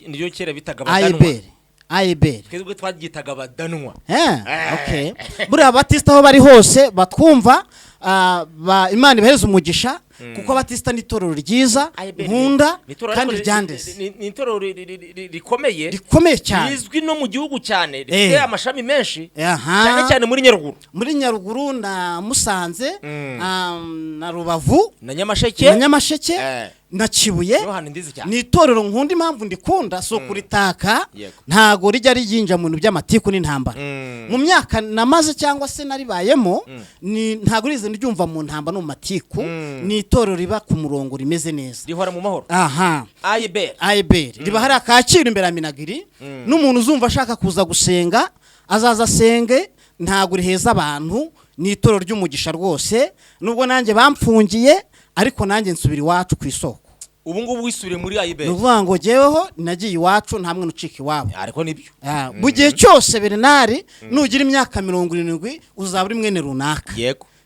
Niyo kera bitaga abadanwa. Ayiberi, ayiberi. Twebwe twaryitaga abadanwa. Okay. Buriya Abatisita aho bari hose batwumva, Imana ibahereze umugisha, kuko Abatisita ni itorero ryiza Ayiberi nkunda ni itorero kandi ariko ryandeze. ni itorero rikomeye. Rikomeye cyane. Rizwi no mu gihugu cyane, rifite amashami menshi, cyane cyane muri Nyaruguru. Muri Nyaruguru na Musanze, na Rubavu. Na Nyamasheke. Na Nyamasheke, na Kibuye. Niho hantu ndizi cyane. Ni itorero nkunda. Impamvu ndikunda si ukuritaka, ntago rijya ryinjira mu bintu by'amatiku n'intambara. Mu myaka namaze cyangwa se naribayemo, ni ntago rize ryumva mu ntambara no mu matiku. Ni itorero riba ku murongo, rimeze neza. Rihora mu mahoro. Aha. Ayiberi. Ayiberi riba hariya Kacyiru imbere ya Minagiri. N'umuntu uzumva ashaka kuza gusenga azaza asenge, ntabwo riheza abantu. Ni itorero ry'umugisha rwose, nubwo nanjye bamfungiye, ariko nanjye nsubira iwacu ku isoko. Ubu ngubu wisubiriye muri Ni Ayiberi. ukuvuga ngo jyeweho nagiye iwacu, nta mwana ucika iwabo. Ariko nibyo. Mu gihe cyose, Bernard, nugira imyaka 70 uzaba uri mwene runaka.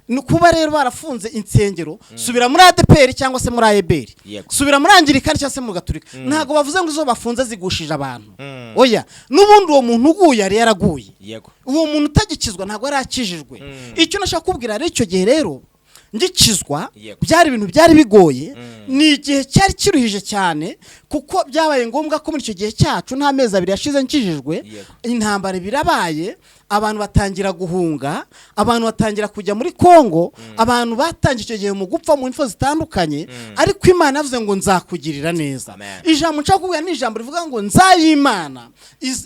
Ni kuba rero barafunze insengero, subira muri ADEPR cyangwa se muri AEBR, subira muri Anglikani cyangwa se mu Gaturika. Ntabwo bavuze ngo izo bafunze zigushije abantu. Oya, n'ubundi uwo muntu uguye yari yaraguye. Uwo muntu utagikizwa ntabwo yari akijijwe. Icyo nashaka kubwira rero, icyo gihe rero ngikizwa, byari ibintu byari bigoye. Ni igihe cyari kiruhije cyane, kuko byabaye ngombwa ko muri icyo gihe cyacu, nta mezi 2 yashize nkijijwe, intambara birabaye, abantu batangira guhunga, abantu batangira kujya muri Kongo, abantu batangiye icyo gihe mu gupfa mu mfu zitandukanye. Ariko Imana yavuze ngo nzakugirira neza. Amen. Ijambo nshaka kubwira ni ijambo rivuga ngo nzayimana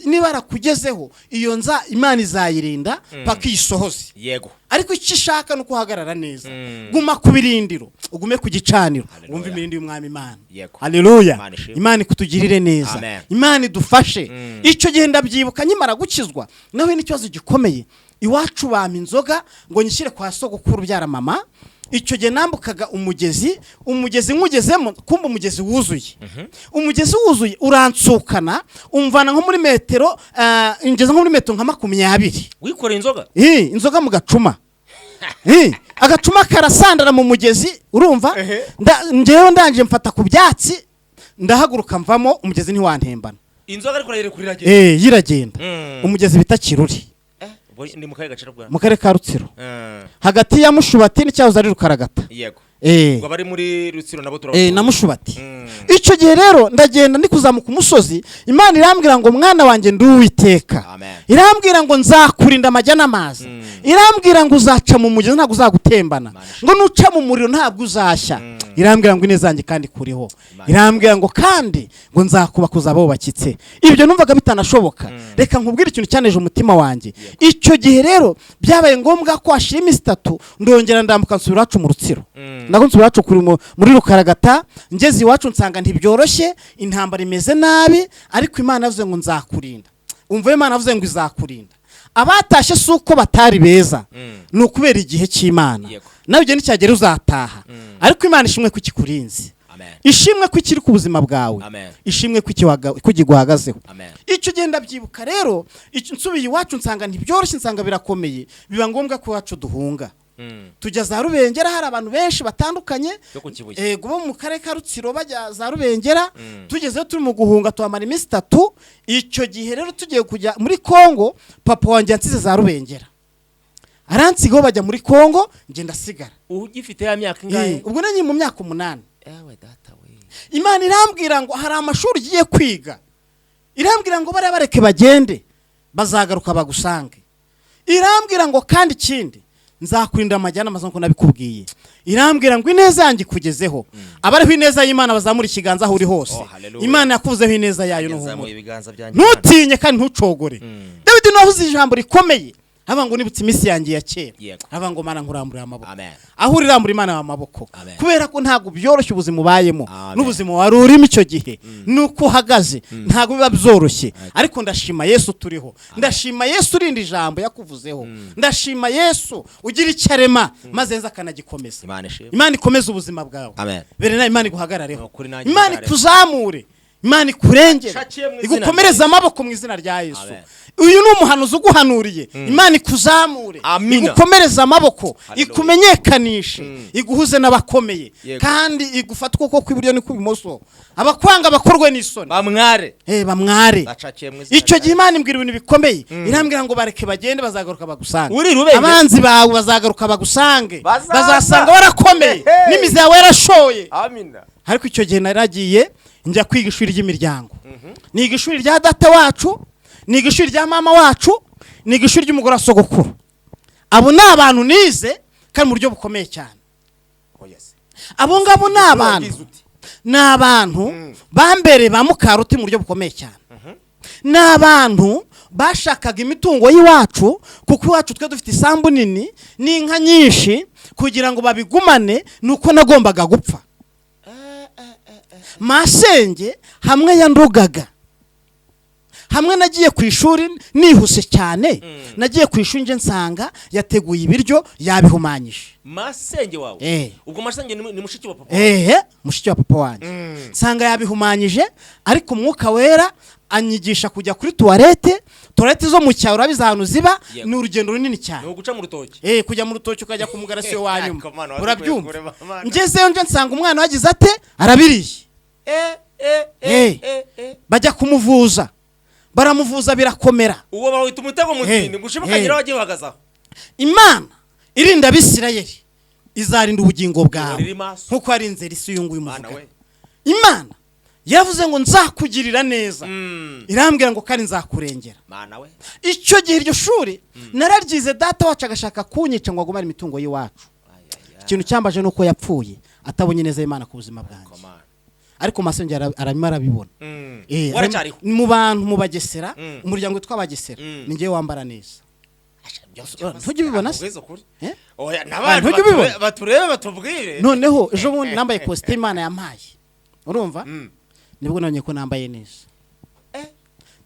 niba yarakugezeho, iyo nza Imana izayirinda paka iyisohoze. Ariko icyo ishaka ni uko uhagarara neza. Guma ku birindiro, ugume ku gicaniro, Haleluya. wumve imirindi y'Umwami Imana. Haleluya. Imana ishimwe. Imana ikutugirire neza. Amen. Imana idufashe. Icyo gihe ndabyibuka, nkimara gukizwa nawe n'ikibazo gikomeye, iwacu bampa inzoga ngo nyishyire kwa sogokuru ubyara mama. Icyo gihe nambukaga umugezi, umugezi nywugezemo kumva umugezi wuzuye, umugezi wuzuye uransukana, umvana nko muri metero, ngeze nko muri metero nka 20. Wikoreye inzoga? Inzoga mu gacuma. Agacuma karasandara mu mugezi, urumva? Njyewe ndangije mfata ku byatsi, ndahaguruka mvamo, umugezi ntiwantembana. Inzoga ariko urayirekurira iragenda. Yiragenda. Umugezi bita Kiruri. Ubwo ni mu kahe gace rwa? Mu karere ka Rutsiro, hagati ya Mushubati n'icyahoze ari Rukaragata. Ubwo abari muri Rutsiro nabo na Mushubati. Icyo gihe rero ndagenda ndi kuzamuka umusozi, Imana irambwira ngo: "Mwana wanjye, ndi Uwiteka." Amen. Irambwira ngo: "Nzakurinda amajya n'amazi." Irambwira ngo: "Uzaca mu mugezi ntabwo uzagutembana." Imana ishimwe. Ngo: "Nuca mu muriro ntabwo uzashya." Irambwira ngo: "Ineza yanjye kandi kuriho." Imana. Irambwira ngo kandi ngo: "Nzakubaka uzaba wubakitse." Ibyo numvaga bitanashoboka. Reka nkubwire ikintu cyaneje umutima wanjye. Icyo gihe rero byabaye ngombwa ko hashira iminsi 3, ndongera ndambuka nsubira iwacu mu Rutsiro. Nako nsubira iwacu muri Rukaragata. Ngeze iwacu nsanga ntibyoroshye, intambara imeze nabi, ariko Imana yavuze ngo: "Nzakurinda." Umva, Imana yavuze ngo izakurinda. Abatashye si uko batari beza, ni ukubera igihe cy'Imana. Nawe igihe nicyagera uzataha. Ariko Imana ishimwe ko ikikurinze. Amen. Ishimwe ko ikiri ku buzima bwawe. Amen. Ishimwe ko kiguhagazeho. Amen. Icyo gihe ndabyibuka rero, nsubiye iwacu nsanga ntibyoroshye, nsanga birakomeye, biba ngombwa ko iwacu duhunga. Tujya za Rubengera, hari abantu benshi batandukanye. Yo ku Kibuye. Ego, bo mu karere ka Rutsiro bajya za Rubengera. Tugezeyo turi mu guhunga, tuhamara iminsi 3. Icyo gihe rero tugiye kujya muri Kongo, papa wanjye yansize za Rubengera, aransigaho bajya muri Kongo, njye ndasigara. Ugifite ya myaka ingahe? Ubwo nanjye mu myaka 8. Ewe data we! Imana irambwira ngo hari amashuri ugiye kwiga. Irambwira ngo bariya bareke bagende, bazagaruka bagusange. Irambwira ngo kandi ikindi, nzakurinda amajyana amaze nk'uko nabikubwiye. Irambwira ngo ineza yanjye ikugezeho. Abariho ineza y'Imana bazamura ikiganza aho uri hose. Oh, hallelujah. Imana yakuzeho ineza yayo. Yazamuye Nuhumure, ibiganza byanjye. ntutinye kandi ntucogore. Dawidi navuze ijambo rikomeye, haba ngo: "Nibutse iminsi yanjye ya kera." Yego. Haba ngo: "Mana, nkuramburira amaboko." Amen. Aho urirambura Imana amaboko. Amen. Kubera ko ntabwo byoroshye ubuzima ubayemo Amen. n'ubuzima wari urimo icyo gihe nuko uhagaze, ntabwo biba byoroshye. Ariko ndashima Yesu turiho, ndashima Yesu urinda ijambo yakuvuzeho, ndashima Yesu ugira icyo arema maze nza akanagikomeza. Imana ishimwe. Imana ikomeze ubuzima bwawe. Amen. Bere Imana iguhagarareho. Ni ukuri, nanjye Imana impagarare. ikuzamure, Imana ikurengere, Shakiye mu izina igukomereze rya amaboko mu izina rya Yesu. Amen. Uyu ni umuhanuzi uguhanuriye. Imana ikuzamure, Amina. igukomereze amaboko, Hallelujah. ikumenyekanishe, iguhuze n'abakomeye, Yego. kandi igufate ukuboko kw'iburyo n'ikw'ibumoso, abakwanga bakorwe n'isoni. Bamware. Bamware. Bacakiye mu izina Icyo rya gihe Imana imbwira ibintu bikomeye, irambwira ngo: "Bareke bagende, bazagaruka bagusange." Uri Rubengera. Abanzi bawe bazagaruka bagusange. Bazaza. Bazasanga warakomeye, Hey. n'imizi yawe yarashoye. Amina. Ariko icyo gihe naragiye njya kwiga ishuri ry'imiryango, niga ishuri rya data wacu, niga ishuri rya mama wacu, niga ishuri ry'umugore wa sogokuru. Abo ni abantu nize kandi mu buryo bukomeye cyane. Oh yes. Abo ngabo ni abantu Wagize uti. ni abantu bambereye ba mukaruti mu buryo bukomeye cyane. Ni abantu bashakaga imitungo y'iwacu, kuko iwacu twe dufite isambu nini n'inka nyinshi. Kugira ngo babigumane ni uko nagombaga gupfa. Masenge hamwe yandugaga, hamwe nagiye ku ishuri nihuse cyane, nagiye ku ishuri nje nsanga yateguye ibiryo yabihumanyije. Masenge wawe? Eh. Ubwo masenge ni mushiki wa papa? Ehe, mushiki wa papa wanjye. Nsanga yabihumanyije, ariko Umwuka Wera anyigisha kujya kuri toilette. Toilette zo mu cyaro urabizi ahantu ziba, ni urugendo runini cyane. Ni uguca mu rutoki. Kujya mu rutoki ukajya ku mugarasiyo wa nyuma. Ariko Mana, Urabyumva? wazikuye kure, Mana. Ngezeyo nje nsanga umwana wagize ate? Arabiriye. Bajya kumuvuza, baramuvuza birakomera. Uwo bawita umutego mutindi ngo ushimukagire wagiye uhagaze aho. Imana irinda Abisirayeli izarinda ubugingo bwawe Iri maso. nkuko yarinze Elisa uyu nguyu Mana muvuga. we! Imana yavuze ngo: "Nzakugirira neza." Irambwira ngo kandi nzakurengera. Mana we! Icyo gihe iryo shuri nararyize, data wacu agashaka kunyica ngo agumane imitungo y'iwacu. Ay, ay, ay. Ikintu cyambaje ni uko yapfuye atabonye neza Imana ku buzima bwanjye. Come on. Ariko masenge arimo arabibona. Waracyariho. Mu bantu mu Bagesera, umuryango witwa Bagesera, ni njyewe wambara neza. Ntujya ubibona se? Ubwiza ukuri. Eh? Oya, n'abantu Ntujya ubibona? baturebe batubwire. Noneho ejo bundi nambaye kositimu Imana yampaye, urumva? Nibwo nabonye ko nambaye neza.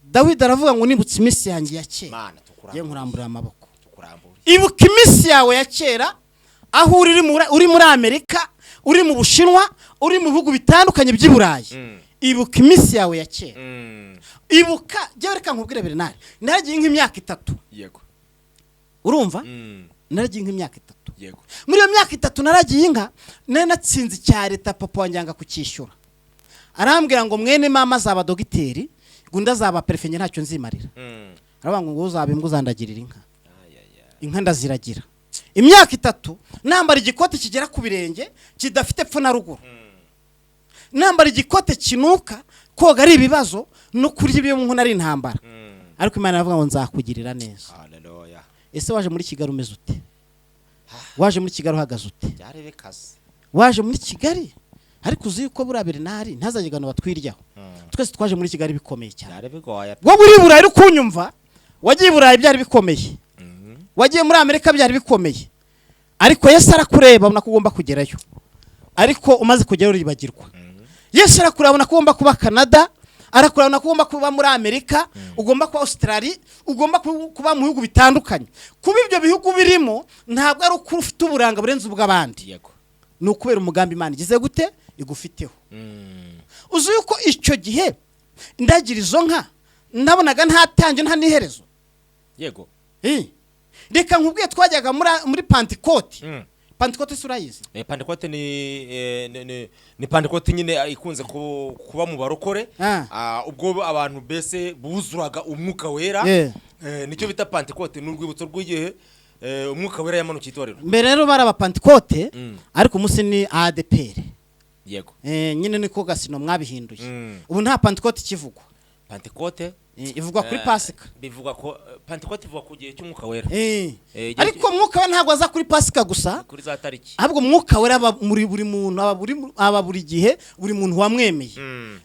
Dawidi aravuga ngo: "Nibutse iminsi yanjye ya kera, Mana, ngiye tukurambure. nkurambura amaboko." Tukurambure. Ibuka iminsi yawe ya kera, aho uri muri Amerika, uri mu Bushinwa, uri mu bihugu bitandukanye by'i Burayi. Ibuka iminsi yawe ya kera. Ibuka. Jyewe reka nkubwire, Bernard, naragiye nk'imyaka 3. Urumva? Naragiye inka imyaka 3. Yego. Muri iyo myaka 3 naragiye inka, nari natsinze icya leta, papa wanjye yanga kucyishyura, arambwira ngo mwene mama azaba dogiteri, ngo undi azaba perefe, njye ntacyo nzimarira. Aravuga ngo uzaba imbwa uzandagirira inka. Ay, ay, ay. Inka ndaziragira imyaka 3, nambara igikote kigera ku birenge kidafite epfo na ruguru, nambara igikote kinuka, koga ari ibibazo, no kurya ibyo mu nkono ari intambara. Ariko Imana iravuga ngo nzakugirira neza. Haleluya. Ese waje muri Kigali umeze ute? Waje muri Kigali uhagaze ute? Byari bikaze. Waje muri Kigali, ariko uzi yuko buriya Bernard, ntazajye abantu batwiryaho, twese twaje muri Kigali bikomeye cyane. Byari bigoye. Wowe uri i Burayi uri kunyumva, wagiye i Burayi byari bikomeye, wagiye muri Amerika byari bikomeye, ariko Yesu arakureba abona ko ugomba kugerayo, ariko umaze kugerayo uribagirwa. Yesu arakureba abona ko ugomba kuba Canada, arakureba abona ko ugomba kuba muri Amerika, ugomba kuba Australia, ugomba kuba mu bihugu bitandukanye. Kuba ibyo bihugu birimo ntabwo ari uko ufite uburanga burenze ubw'abandi, ni ukubera umugambi Imana igize gute igufiteho. Uzi yuko icyo gihe ndagira izo nka nabonaga nta tange nta n'iherezo. Yego. Reka nkubwiye, twajyaga muri Pantikoti. Pantikoti si urayizi? Pantekote ni Pantekote nyine ikunze kuba mu barokore. Ubwo abantu mbese buzuraga umwuka wera. Nicyo bita Pantekote, ni urwibutso rw'igihe umwuka wera yamanukiye itorero. Mbere rero bari abapantikote, ariko umunsi ni ADPR. Nyine niko gasino mwabihinduye. Ubu nta Pantikoti ikivugwa. Pantekote Ivugwa kuri Pasika. Bivugwa ko Pantekote ivugwa ku gihe cy'umwuka wera. Ariko umwuka we ntabwo aza kuri Pasika gusa, kuri za tariki. Ahubwo umwuka wera aba muri buri muntu, aba buri gihe, buri muntu wamwemeye.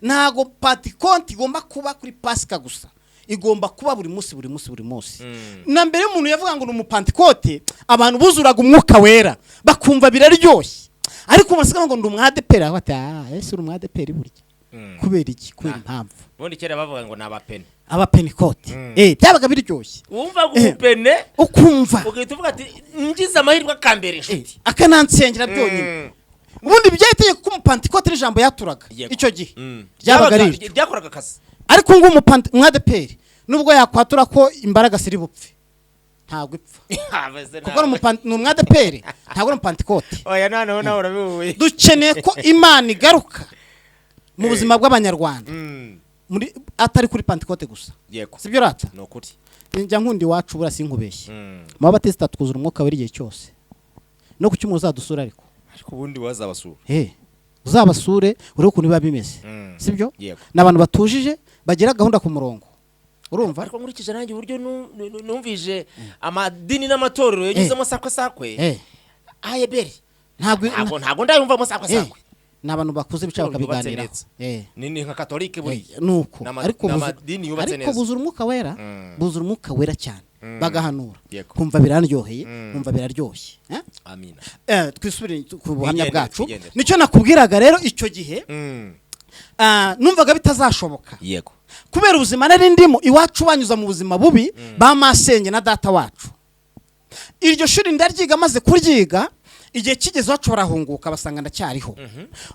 Ntabwo Pantekote igomba kuba kuri Pasika gusa, igomba kuba buri munsi, buri munsi, buri munsi. Na mbere y'umuntu yavuga ngo ni umupantikote, abantu buzuraga umwuka wera bakumva biraryoshye, ariko ubu basigaye ngo ndi umwadeperi, aho bati: "Ah, ese uri umwadeperi burya?" Kubera iki? Kubera impamvu. Ubundi kera bavuga ngo ni abapene. Abapenikote. Byabaga biryoshye. Wumva umupene, ukumva ugahita uvuga ati ngize amahirwe akambera inshuti, akanansengera byonyine. Ubundi byari itegeko ko umupantikote n'ijambo yaturaga icyo gihe ryabaga ari iryo. Ryakoraga akazi. Ariko ngo umwadeperi nubwo yakwatura ko imbaraga ziri bupfe, ntabwo ipfa, kuko ni umwadeperi, ntabwo ari umupantikote. Oya, noneho nawe urabihuye. Dukeneye ko Imana igaruka mu buzima bw'Abanyarwanda, muri atari kuri Pantekote gusa. Sibyo rata? Ni ukuri. Njya nkunda iwacu buriya, sinkubeshye. Mu babatisita twuzura umwuka wera igihe cyose, no ku cyumweru uzadusura ariko. Ariko ubundi wazabasura. Uzabasure urebe ukuntu biba bimeze. Sibyo? Yego. Ni abantu batujije, bagira gahunda ku murongo, urumva? Ariko nkurikije nanjye uburyo numvije amadini n'amatorero yagezemo sakwe sakwe, ayeberi, ntabwo ntabwo ndayumvamo sakwe sakwe. Ni abantu bakuze bicara Itorero ryubatse bakabiganiraho. neza. Ni nka katolike buriya. Nuko ariko Ni amadini yubatse ariko neza. buzura umwuka wera, buzura umwuka wera cyane, bagahanura, kumva biraryoheye, kumva biraryoshye. Eh? Amina. Twisubire ku buhamya Twigendere, bwacu. twigendere. Nicyo nakubwiraga rero, icyo gihe numvaga bitazashoboka kubera ubuzima nari ndimo iwacu, banyuza mu buzima bubi ba masenge na data wacu. Iryo shuri ndaryiga, maze kuryiga igihe kigeze iwacu barahunguka, basanga ndacyariho.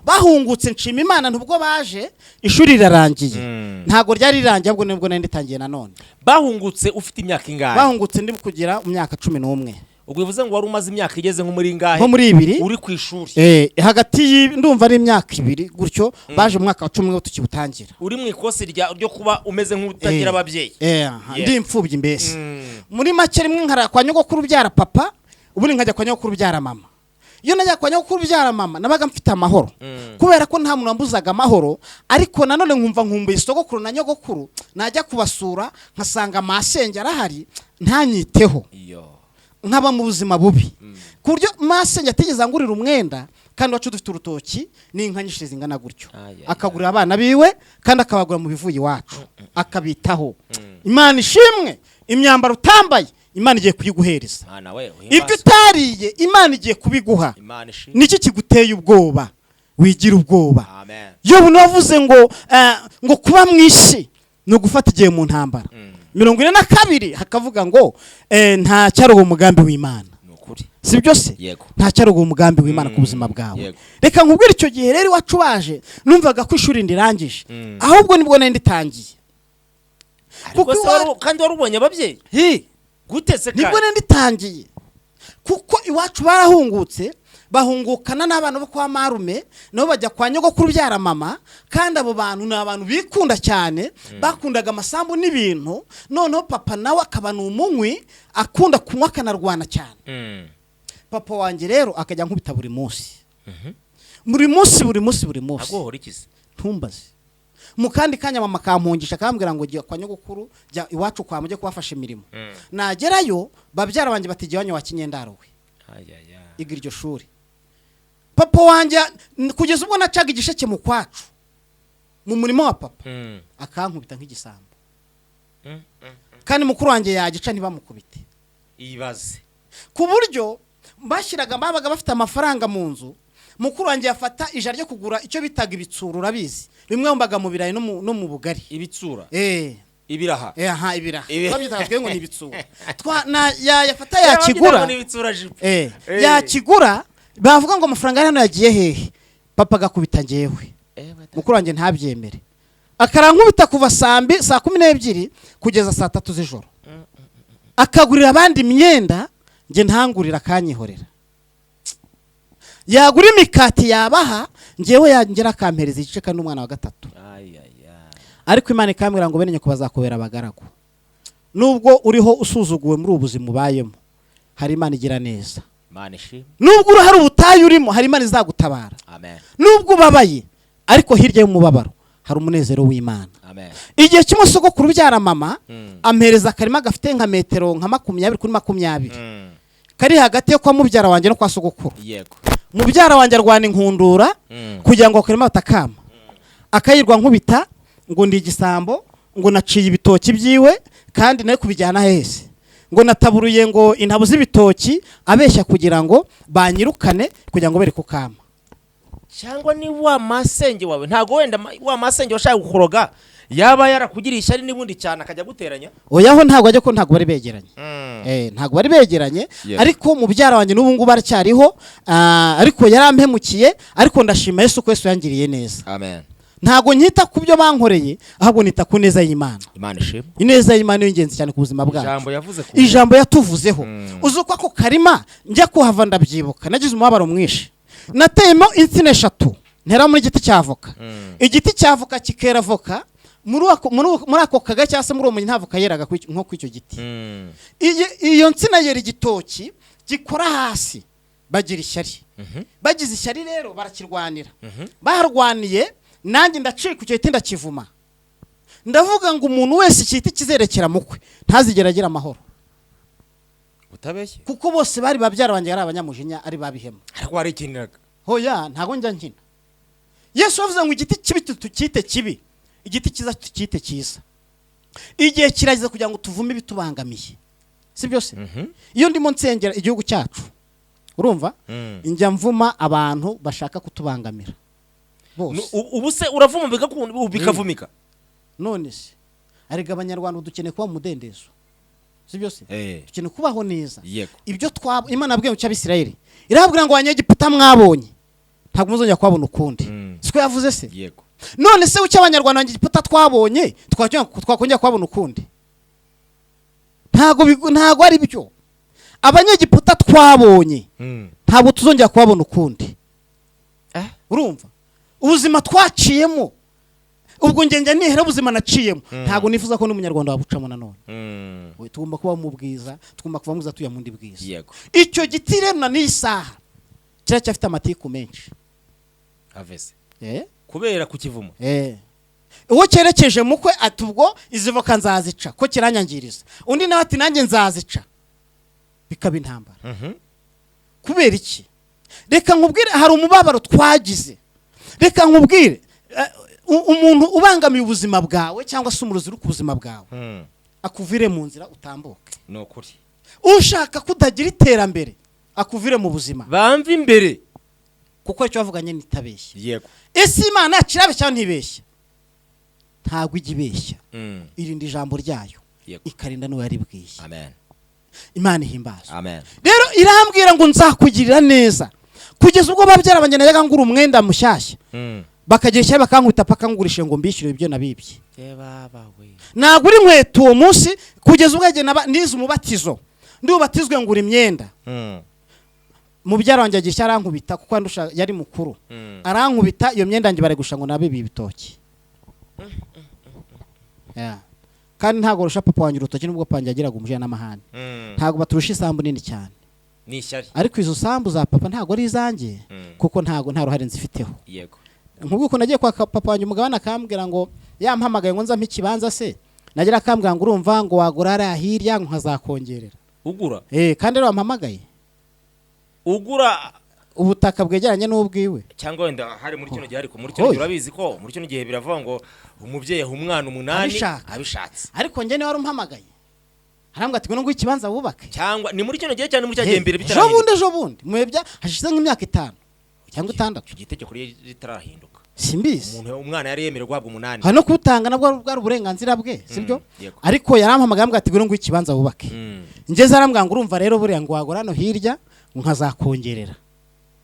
Bahungutse nshima Imana, ntubwo baje ishuri rirarangiye. Ntabwo ryari rirangiye, ahubwo nibwo nari nditangiye nanone. Bahungutse ufite imyaka ingahe? Bahungutse ndi kugira imyaka 11. Ubwo bivuze ngo wari umaze imyaka igeze nko muri ingahe? Nko muri 2. Uri ku ishuri. Hagati ndumva ari imyaka 2 gutyo, baje mu mwaka wa 11 tukiwutangira. Uri mu ikosi ryo kuba umeze nk'utagira ababyeyi. Aha, ndi imfubyi mbese. Muri make, rimwe nkara kwa nyogokuru ubyara papa, ubundi nkajya kwa nyogokuru ubyara mama. Iyo najya kwa nyogokuru ubyara mama nabaga mfite amahoro, kubera ko nta muntu wambuzaga amahoro, ariko nanone nkumva nkumbuye sogokuru na nyogokuru. Najya kubasura nkasanga masenge arahari ntanyiteho. Iyo. Nkaba mu buzima bubi, ku buryo masenge atigeze angurira umwenda, kandi wacu dufite urutoki n'inka nyinshi zingana gutyo. Ay, ay, Akagurira abana biwe, kandi akabagura mu bivuye iwacu, akabitaho. Imana ishimwe, imyambaro utambaye Imana igiye kuyiguhereza. Mwana we, Ibyo uhimbazwe. utariye Imana igiye kubiguha. Imana ishimwe. Niki kiguteye ubwoba? Wigira ubwoba. Amen. Yobu wavuze ngo ngo kuba mu isi ni ugufata igihe mu ntambara. 42 hakavuga ngo nta cyaroga umugambi w'Imana. Ni ukuri. Si byo se? Yego. Nta cyaroga umugambi w'Imana ku buzima bwawe. Reka nkubwire, icyo gihe rero iwacu baje numvaga ko ishuri ndirangije, ahubwo nibwo nari nditangiye. Ariko Kuko se kandi wari ubonye ababyeyi? Hi, Gute se nibwo kandi? nari nditangiye. Kuko iwacu barahungutse, bahungukana n'abana bo kwa marume, nabo bajya kwa nyogokuru ubyara mama. Kandi abo bantu ni abantu bikunda cyane, bakundaga amasambu n'ibintu. Noneho papa nawe akaba ni umunywi, akunda kunywa akanarwana cyane. Papa wanjye rero akajya ankubita buri munsi, buri munsi, buri munsi, buri munsi. Agohora ikize. Ntumbaze. Mu kandi kanya mama akampungisha, akambwira ngo jya kwa nyogokuru, jya iwacu kwa mujye kubafasha imirimo. Nagerayo babyara banjye bati: "Jya iwanyu wa kinyendaro we." Ayaya. Iga iryo shuri. Papa wanjye kugeza ubwo nacaga igisheke mu kwacu mu murimo wa papa, akankubita nk'igisambo. Kandi mukuru wanjye yagica ntibamukubite. Ibaze. Ku buryo bashyiraga, babaga bafite amafaranga mu nzu, mukuru wanjye yafata ijana ryo kugura icyo bitaga ibitsura. Urabizi, bimwe wumvaga mu birayi no mu bugari. Ibitsura? Eh. Ibiraha? Eh, aha, ibiraha. Twabyitaga twe ngo ni ibitsura. Twa na yafata yakigura. Ni ibitsura jipo. Eh, yakigura, bavuga ngo amafaranga ari hano yagiye hehe? Papa agakubita njyewe, mukuru wanjye ntabyemere, akarankubita kuva saa mbi, saa 12 kugeza saa 3 z'ijoro. Akagurira abandi imyenda, njye ntangurira, akanyihorera. Yagura imikati yabaha, njyewe yongera akampereza igice, kandi umwana wa gatatu. Ayaya. Ariko Imana ikambwira ngo bene nyoko bazakubera abagaragu. Nubwo uriho usuzuguwe muri ubu buzima ubayemo, hari Imana igira neza. Imana ishimwe. Nubwo uri hari ubutayu urimo, hari Imana izagutabara. Amen. Nubwo ubabaye, ariko hirya y'umubabaro hari umunezero w'Imana. Amen. Igihe kimwe sogokuru ubyara mama ampereza akarima gafite nka metero nka 20 kuri 20, kari hagati yo kwa mubyara wanjye no kwa sogokuru. Mubyara wanjye arwana inkundura kugira ngo akarima batakama, akayirwa nkubita ngo ndi igisambo, ngo naciye ibitoki byiwe kandi nawe kubijyana hese, ngo nataburuye ngo intabo z'ibitoki, abeshya kugira ngo banyirukane, kugira ngo bere kukama. Cyangwa ni wa masenge wawe, ntabwo wenda wa masenge washaka kukuroga yaba yarakugiriye ishyari n'ubundi cyane akajya guteranya? Oyaho, ntabwo ajya ko ntabwo bari begeranye. Eh, ntabwo bari begeranye. Ariko mubyara wanjye n'ubu ngubu aracyariho, ariko yarampemukiye. Ariko ndashima Yesu ko Yesu yangiriye neza. Amen. Ntabwo nkita ku byo bankoreye, ahubwo nita ku neza y'Imana. Imana ishimwe. Ineza y'Imana ni ingenzi cyane ku buzima bwacu. Ijambo yavuze ku Ijambo yatuvuzeho. Uzi uko ako karima njya kuhava, ndabyibuka nagize umubabaro mwinshi. Nateyemo insina eshatu, ntera muri igiti cya avoka. Igiti cya avoka kikera avoka muri ako kagari cyangwa se muri uwo mujyi, nta avoka yeraga nko kuri icyo giti. Iyo nsina yera igitoki gikora hasi, bagira ishyari. Bagize ishyari rero barakirwanira. Baharwaniye, nanjye ndacika icyo giti, ndakivuma, ndavuga ngo umuntu wese iki giti kizerekera mukwe ntazigera agira amahoro. Utabeshye. Kuko bose bari babyara banjye, ari abanyamujinya, ari babihema. Ariko warikiniraga. Hoya, ntabwo njya nkina. Yesu yavuze ngo igiti kibi tukite kibi, igiti cyiza tukite cyiza. Igihe kirageze kugira ngo tuvume ibitubangamiye, si byose? Iyo ndimo nsengera igihugu cyacu, urumva, njya mvuma abantu bashaka kutubangamira bose. Ubu se uravuma bigakunda, ubu bikavumika? None se arega Abanyarwanda dukeneye kuba mu mudendezo, si byose? Eh. Dukeneye kubaho neza. Ibyo twaba, Imana yabwiye mu cy'Abisirayeli, irababwira ngo Abanyegiputa mwabonye ntabwo muzongera kuhabona ukundi. Siko yavuze se? Yego. None se ucyo Abanyarwanda, Abanyegiputa twabonye twakongera kuhabona ukundi? Ntabwo ari byo. Abanyegiputa twabonye ntabwo tuzongera kuhabona ukundi. Eh? Urumva ubuzima twaciyemo, ubwo njye nihera ubuzima naciyemo, ntabwo nifuza ko n'Umunyarwanda wabucamo nanone. We, tugomba kuba mu bwiza, tugomba kuva mu bwiza tuya mu bundi bwiza. Icyo giti rero na n'iyi saha kiracyafite amatiku menshi. Avese. Eh? Kubera kukivuma. Eh. Uwo cyerekeje mukwe ati: "Ubwo izi voka nzazica ko kiranyangiriza." Undi nawe ati: "Nanjye nzazica." Bikaba intambara. Kubera iki? Reka nkubwire, hari umubabaro twagize. Reka nkubwire, umuntu ubangamiye ubuzima bwawe cyangwa se umurozi uri ku buzima bwawe, akuvire mu nzira utambuke. Ni ukuri. Ushaka kutagira iterambere akuvire mu buzima. Bamva imbere. Kuko icyo bavuganye nitabeshya. Ese Imana yacu irabeshya cyangwa ntibeshya? Ntabwo ijya ibeshya. Irinda ijambo ryayo, ikarinda n'uwo yaribwiye. Amen. Imana ihimbaza. Amen. Rero irambwira ngo nzakugirira neza, kugeza ubwo babyara banjye najyaga ngura umwenda mushyashya, bakagira ishyari, bakankubita paka ngurishe ngo mbishyure ibyo nabibye. Baba we. Nagura inkweto uwo munsi, kugeza ubwo yagiye nize umubatizo. Ndubatizwe ngura imyenda. Mubyara wanjye agisha arankubita kuko andusha, yari mukuru. Arankubita, iyo myenda yanjye barigusha ngo nabibi ibitoki. Yeah. Kandi ntabwo rusha papa wanjye urutoki, nubwo papa wanjye yagiraga umujinya n'amahane. Ntabwo baturusha isambu nini cyane. Ni ishyari. Ariko izo sambu za papa ntabwo ari izanjye, kuko ntabwo nta ruhare nzifiteho. Nk'ubwo ukuntu nagiye kwa papa wanjye umugabane, akambwira ngo yampamagaye ngo nzampe ikibanza se, nagira akambwira ngo urumva ngo wagura hariya hirya ngo nkazakongerera. Ugura? Eh, kandi rero wampamagaye. Ugura? Ubutaka bwegeranye n'ubwiwe. Cyangwa wenda hari muri kino gihe, ariko muri kino gihe urabizi ko muri kino gihe biravuga ngo umubyeyi aha umwana umunani Abishaka. abishatse. Ariko njye niwe wari umpamagaye, arambwira ati ngo nguhe ikibanza wubake. Cyangwa ni muri kino gihe cyane, muri cya gihe mbere Ejo bitarahinduka? bundi, ejo bundi muhebya, hashize nk'imyaka 5 cyangwa 6. Icyo gihe itegeko ritarahinduka. Simbizi. Umuntu, umwana yari yemerewe guhabwa umunani. Hari no kuwutanga, nabwo bwari uburenganzira bwe, sibyo? Yego. Ariko yarampamagaye, ambwira ati ngo nguhe ikibanza wubake. Ngeze arambwira ngo urumva rero buriya ngo wagura hano hirya ngo nkazakongerera,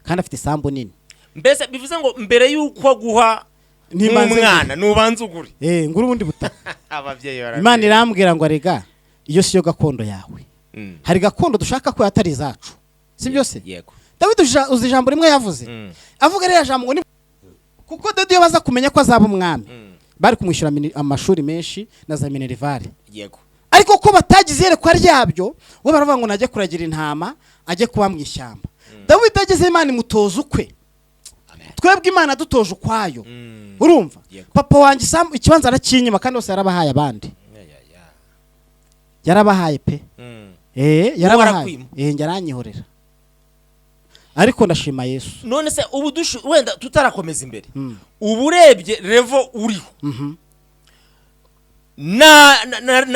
kandi afite isambu nini. Mbese bivuze ngo mbere y'uko aguha Nibanze nk'umwana nubanza ugure? Eh, ngura ubundi butaka. Ababyeyi barabizi. Imana irambwira ngo arega iyo siyo gakondo yawe. Hari gakondo dushaka ko atari izacu, sibyo se? Yego. Dawidi uzi ijambo rimwe yavuze? Avuga ririya jambo ngo ni kuko Dawidi iyo baza kumenya ko azaba umwami, bari kumwishyura amashuri menshi na za minerval. Ariko ko batagize iyerekwa ryabyo, we baravuga ngo najye kuragira intama, ajye kuba mu ishyamba. Dawidi ageze, Imana imutoza ukwe. Amen. Twebwe Imana dutoje ukwayo. Urumva? Yego. Papa wanjye ikibanza arakinyima, kandi bose yarabahaye abandi. Ya, ya, ya. Yarabahaye pe. Eh, yarabahaye. Arakwima. Eh, njye aranyihorera, ariko ndashima Yesu. None se ubu wenda tutarakomeza imbere, ubu urebye level uriho na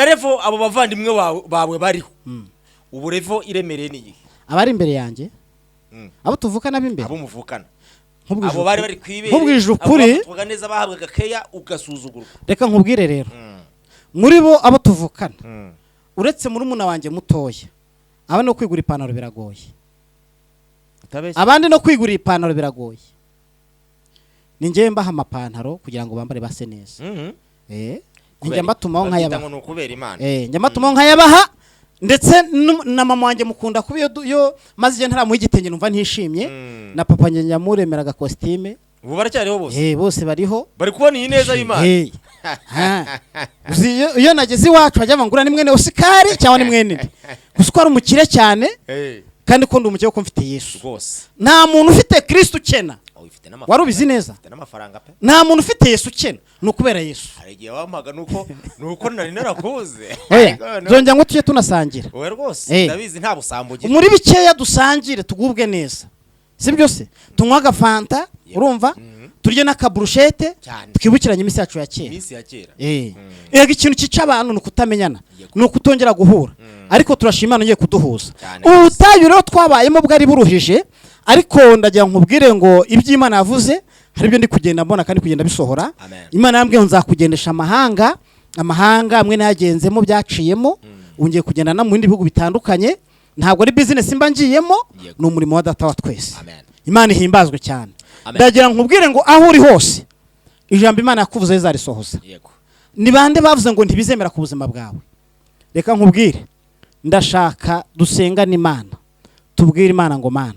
level abo bavandimwe bawe bariho, ubu level iremereye ni iyihe? Abari imbere yanjye? Abo tuvukana b'imbere? Abo muvukana. Nkubwije Abo bari ukuri. bari ku ibere. Nkubwije Abo ukuri. bafatwaga neza, bahabwaga keya, ugasuzugurwa. Reka nkubwire rero, muri bo abo tuvukana, uretse murumuna wanjye mutoya, aba no kwigura ipantaro biragoye. Utabeshya. Abandi no kwigura ipantaro biragoye. Ni njyewe mbaha amapantaro kugira ngo bambare base neza. Eh, njya mbatumaho Babyita nkayabaha. ngo ni ukubera Imana. Eh, njya mbatumaho nkayabaha, ndetse na mama wanjye mukunda kuba iyo maze igihe ntaramuha igitenge numva ntishimye. Na papa njye njya agakositime. Ubu baracyariho bose? Eh, bose bariho. Bari kubona iyi neza y'Imana. Eh. Ha. Uzi iyo nageze iwacu bajya bavuga ngo uriya ni mwene Osikari cyangwa ni mwene nde, gusa ko ari umukire cyane. Kandi ko ndi umukire kuko mfite Yesu. Rwose. Nta muntu ufite Kristo ukena. Oh, ifite n'amafaranga. Wari ubizi neza? Ifite n'amafaranga pe. Nta muntu ufite Yesu ukena, ni ukubera Yesu. Hari igihe wampaga nuko nari narakuze. Oya. Ariko noneho- Nzongera ngo tujye tunasangira. Oya rwose. Ndabizi, nta busambo ugira. Muri bikeya dusangire, tugubwe neza, si byo se? Tunywe agafanta, urumva, turye n'akaburushete. Cyane. Twibukiranye iminsi yacu ya kera. Iminsi ya kera. Eh. Erega ikintu cyica abantu ni ukutamenyana, ni ukutongera guhura, ariko turashima Imana ugiye kuduhuza. Cyane. Ubu butayu rero twabayemo bwari buruhije, ariko ndagira ngo nkubwire ngo ibyo Imana yavuze hari ibyo ndi kugenda mbona kandi kugenda bisohora. Amen. Imana yambwiye ngo nzakugendesha amahanga, amahanga amwe nayagenzemo, byaciyemo, ubu ngiye kugenda no mu bindi bihugu bitandukanye. Ntabwo ari business mba ngiyemo, ni umurimo wa Data wa twese. Amen. Imana ihimbazwe cyane. Amen. Ndagira ngo nkubwire ngo aho uri hose, ijambo Imana yakuvuze izarisohoza. Ni bande bavuze ngo ntibizemera ku buzima bwawe? Reka nkubwire, ndashaka dusengane Imana, tubwire Imana ngo Mana,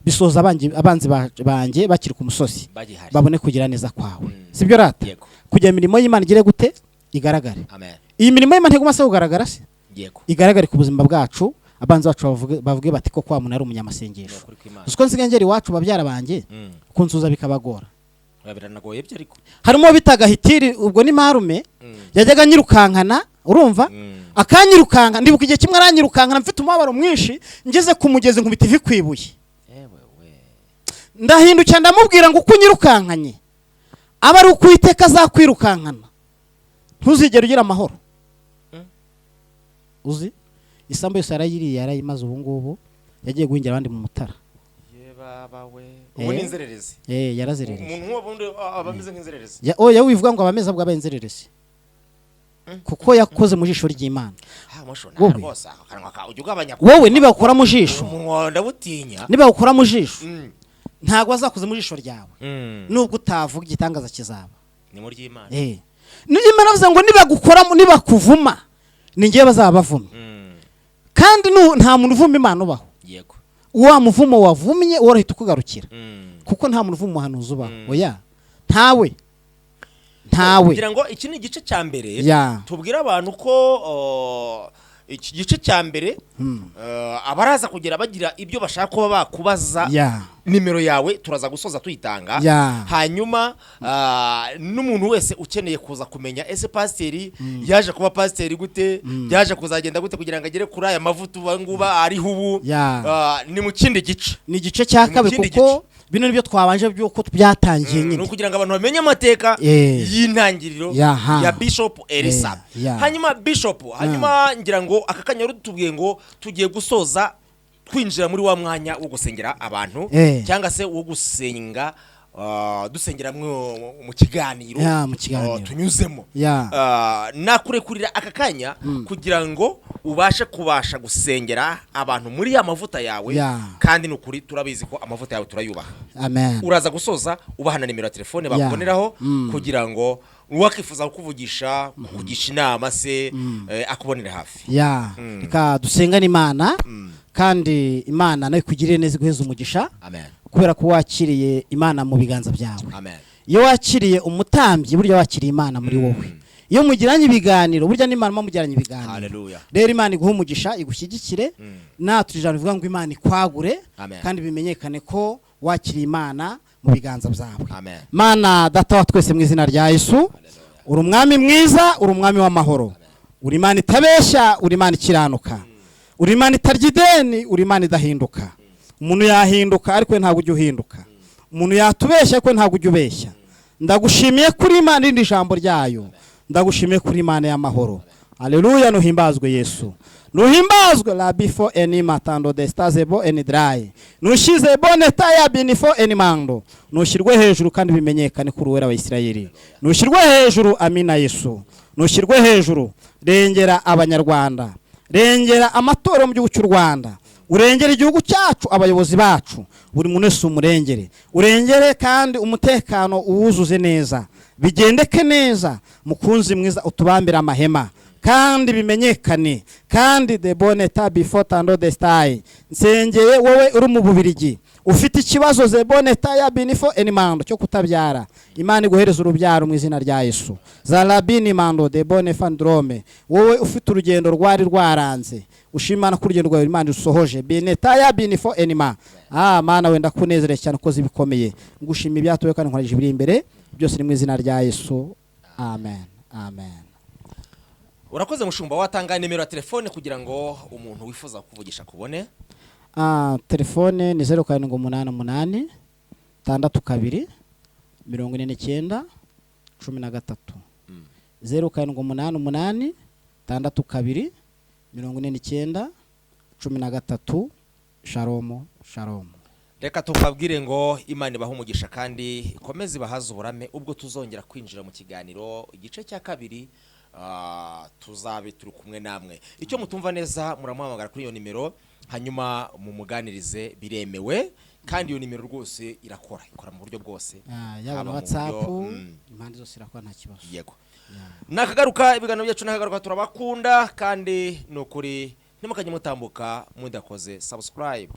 bisoza abanzi banjye bakiri ku musozi, Bagihari. babone kugira neza kwawe. Sibyo rata? Yego. Kugira imirimo y'Imana igire gute? Igaragare. Amen. Iyi mirimo y'Imana ntiguma se kugaragara se? Yego. Igaragare ku buzima bwacu, abanzi bacu bavuge bati ko kwa muntu ari umunyamasengesho. Ni ukuri kw'Imana. Uzi ko nsigaye ngera iwacu, babyara banjye kunsuza bikabagora? Oya, biranagoye byo ariko. Harimo uwo bitaga Hitiri, ubwo ni marume, yajyaga anyirukankana, urumva, akanyirukanka. Ndibuka igihe kimwe aranyirukankana mfite umubabaro mwinshi, ngeze ku mugezi nkubita ivi ku ibuye. Ewe we. Ndahindukira ndamubwira ngo uko unyirukankanye aba ari uko Uwiteka azakwirukankana, ntuzigere ugira amahoro. Uzi isambu yose yarayiriye, yarayimaze, ubu ngubu yagiye guhingira abandi mu Mutara. Ye baba we, ubu ni inzererezi. Eh, yarazerereye. Umuntu nk'uwo bundi aba ameze nk'inzererezi. Oya, wivuga ngo abameze ahubwo abaye inzererezi, kuko yakoze mu jisho ry'Imana. Ah, musho. Wowe. Rwose ako kanwa kawe ujya ugabanya. Wowe nibakora mu jisho, Umunwa ndawutinya. nibawukora mu jisho, ntabwo bazakoze mu jisho ryawe. Nubwo utavuga, igitangaza kizaba. Ni muri ry'Imana. Eh, Imana avuze ngo nibagukora, nibakuvuma, ni ngewe bazaba bavumye. Kandi nta muntu uvuma Imana ubaho. Yego. Wa muvumo wavumye worahita ukugarukira. Kuko nta muntu uvuma umuhanuzi ubaho. Oya. Ntawe. Ntawe. Kugira ngo iki ni igice cya mbere. Tubwire abantu ko iki gice cya mbere abaraza kugera bagira ibyo bashaka kuba bakubaza. Nimero yawe turaza gusoza tuyitanga. Hanyuma n'umuntu wese ukeneye kuza kumenya ese pasiteri yaje kuba pasiteri gute, yaje kuzagenda gute kugira ngo agere kuri aya mavuta ubu ngubu ariho ubu. Ni mu kindi gice. Ni igice cya kabiri kuko bino nibyo twabanje byuko byatangiye nyine. Ni ukugira ngo abantu bamenye amateka y'intangiriro ya Bishop Elisa. Hanyuma Bishop, hanyuma ngira ngo aka kanya rutubwiye ngo tugiye gusoza twinjira muri wa mwanya wo gusengera abantu cyangwa se wo gusenga dusengera mu kiganiro tunyuzemo. Nakurekurira aka kanya kugira ngo ubashe kubasha gusengera abantu muri ya mavuta yawe. Kandi nukuri turabizi ko amavuta yawe turayubaha. Amen. Uraza gusoza ubahana nimero ya telefone bakuboneraho kugira ngo uwakifuza kukuvugisha, kukugisha inama se akubonere hafi. Reka dusengane Imana. Kandi Imana nayo ikugirire neza iguheze umugisha. Amen. Kubera ko wakiriye Imana mu biganza byawe. Amen. Iyo wakiriye umutambyi burya wakiriye Imana muri wowe. Iyo mugiranye ibiganiro burya n'Imana mugiranye ibiganiro. Hallelujah. Rero Imana iguhe umugisha igushyigikire. Natwe ijambo rivuga ngo Imana ikwagure. Kandi bimenyekane ko wakiriye Imana mu biganza byawe. Amen. Mana data wa twese mu izina rya Yesu, uri umwami mwiza, uri umwami w'amahoro. Uri Imana itabeshya, uri Imana ikiranuka. Uri Imana itarya ideni, uri Imana idahinduka. Umuntu yahinduka ariko ntabwo ujya uhinduka. Umuntu yatubeshya ariko ntabwo ujya ubeshya. Ndagushimiye kuri Imana irindi jambo ryayo. Ndagushimiye kuri Imana y'amahoro. Haleluya, nuhimbazwe Yesu. Nuhimbazwe la before any matando de stazebo any dry. Nushize boneta ya binifo any mando. Nushirwe hejuru kandi bimenyekane kuri uwera wa Isirayeli. Nushirwe hejuru, amina Yesu. Nushirwe hejuru, rengera abanyarwanda. Rengera amatorero mu gihugu cy'u Rwanda. Urengere igihugu cyacu, abayobozi bacu, buri muntu wese umurengere. Urengere kandi umutekano uwuzuze neza, bigendeke neza. Mukunzi mwiza utubambira amahema kandi bimenyekane. Kandi the boneta before tando the style. Nsengeye wowe uri mu Bubirigi ufite ikibazo ze boneta ya binifo enimando cyo kutabyara, Imana iguhereza urubyaro mu izina rya Yesu. Zarabini mando de bone fandrome, wowe ufite urugendo rwari rwaranze, ushimana ku rugendo rwawe Imana usohoje bineta ya binifo enima. Mana wenda kunezere cyane ukoze ibikomeye, ngushima ibyatowe kandi nkoresha ibiri imbere byose ni mu izina rya Yesu. Amen. Amen. Urakoze mushumba, watanga nimero ya telefone kugira ngo umuntu wifuza kuvugisha kubone. Telefone ni 0788 62 49 13. 0788 62 49 13. Shalom, shalom. Reka tubabwire ngo Imana ibahe umugisha kandi ikomeze ibahaze uburame ubwo tuzongera kwinjira mu kiganiro igice cya kabiri. Tuzabe turi kumwe namwe. Icyo mutumva neza muramuhamagara kuri iyo nimero hanyuma mumuganirize, biremewe kandi iyo nimero rwose irakora, ikora mu buryo bwose. Yaba na WhatsApp, impande zose irakora nta kibazo. Yego. Nakagaruka ibiganiro byacu nakagaruka, turabakunda kandi nukuri ntimukajye mutambuka mudakoze subscribe.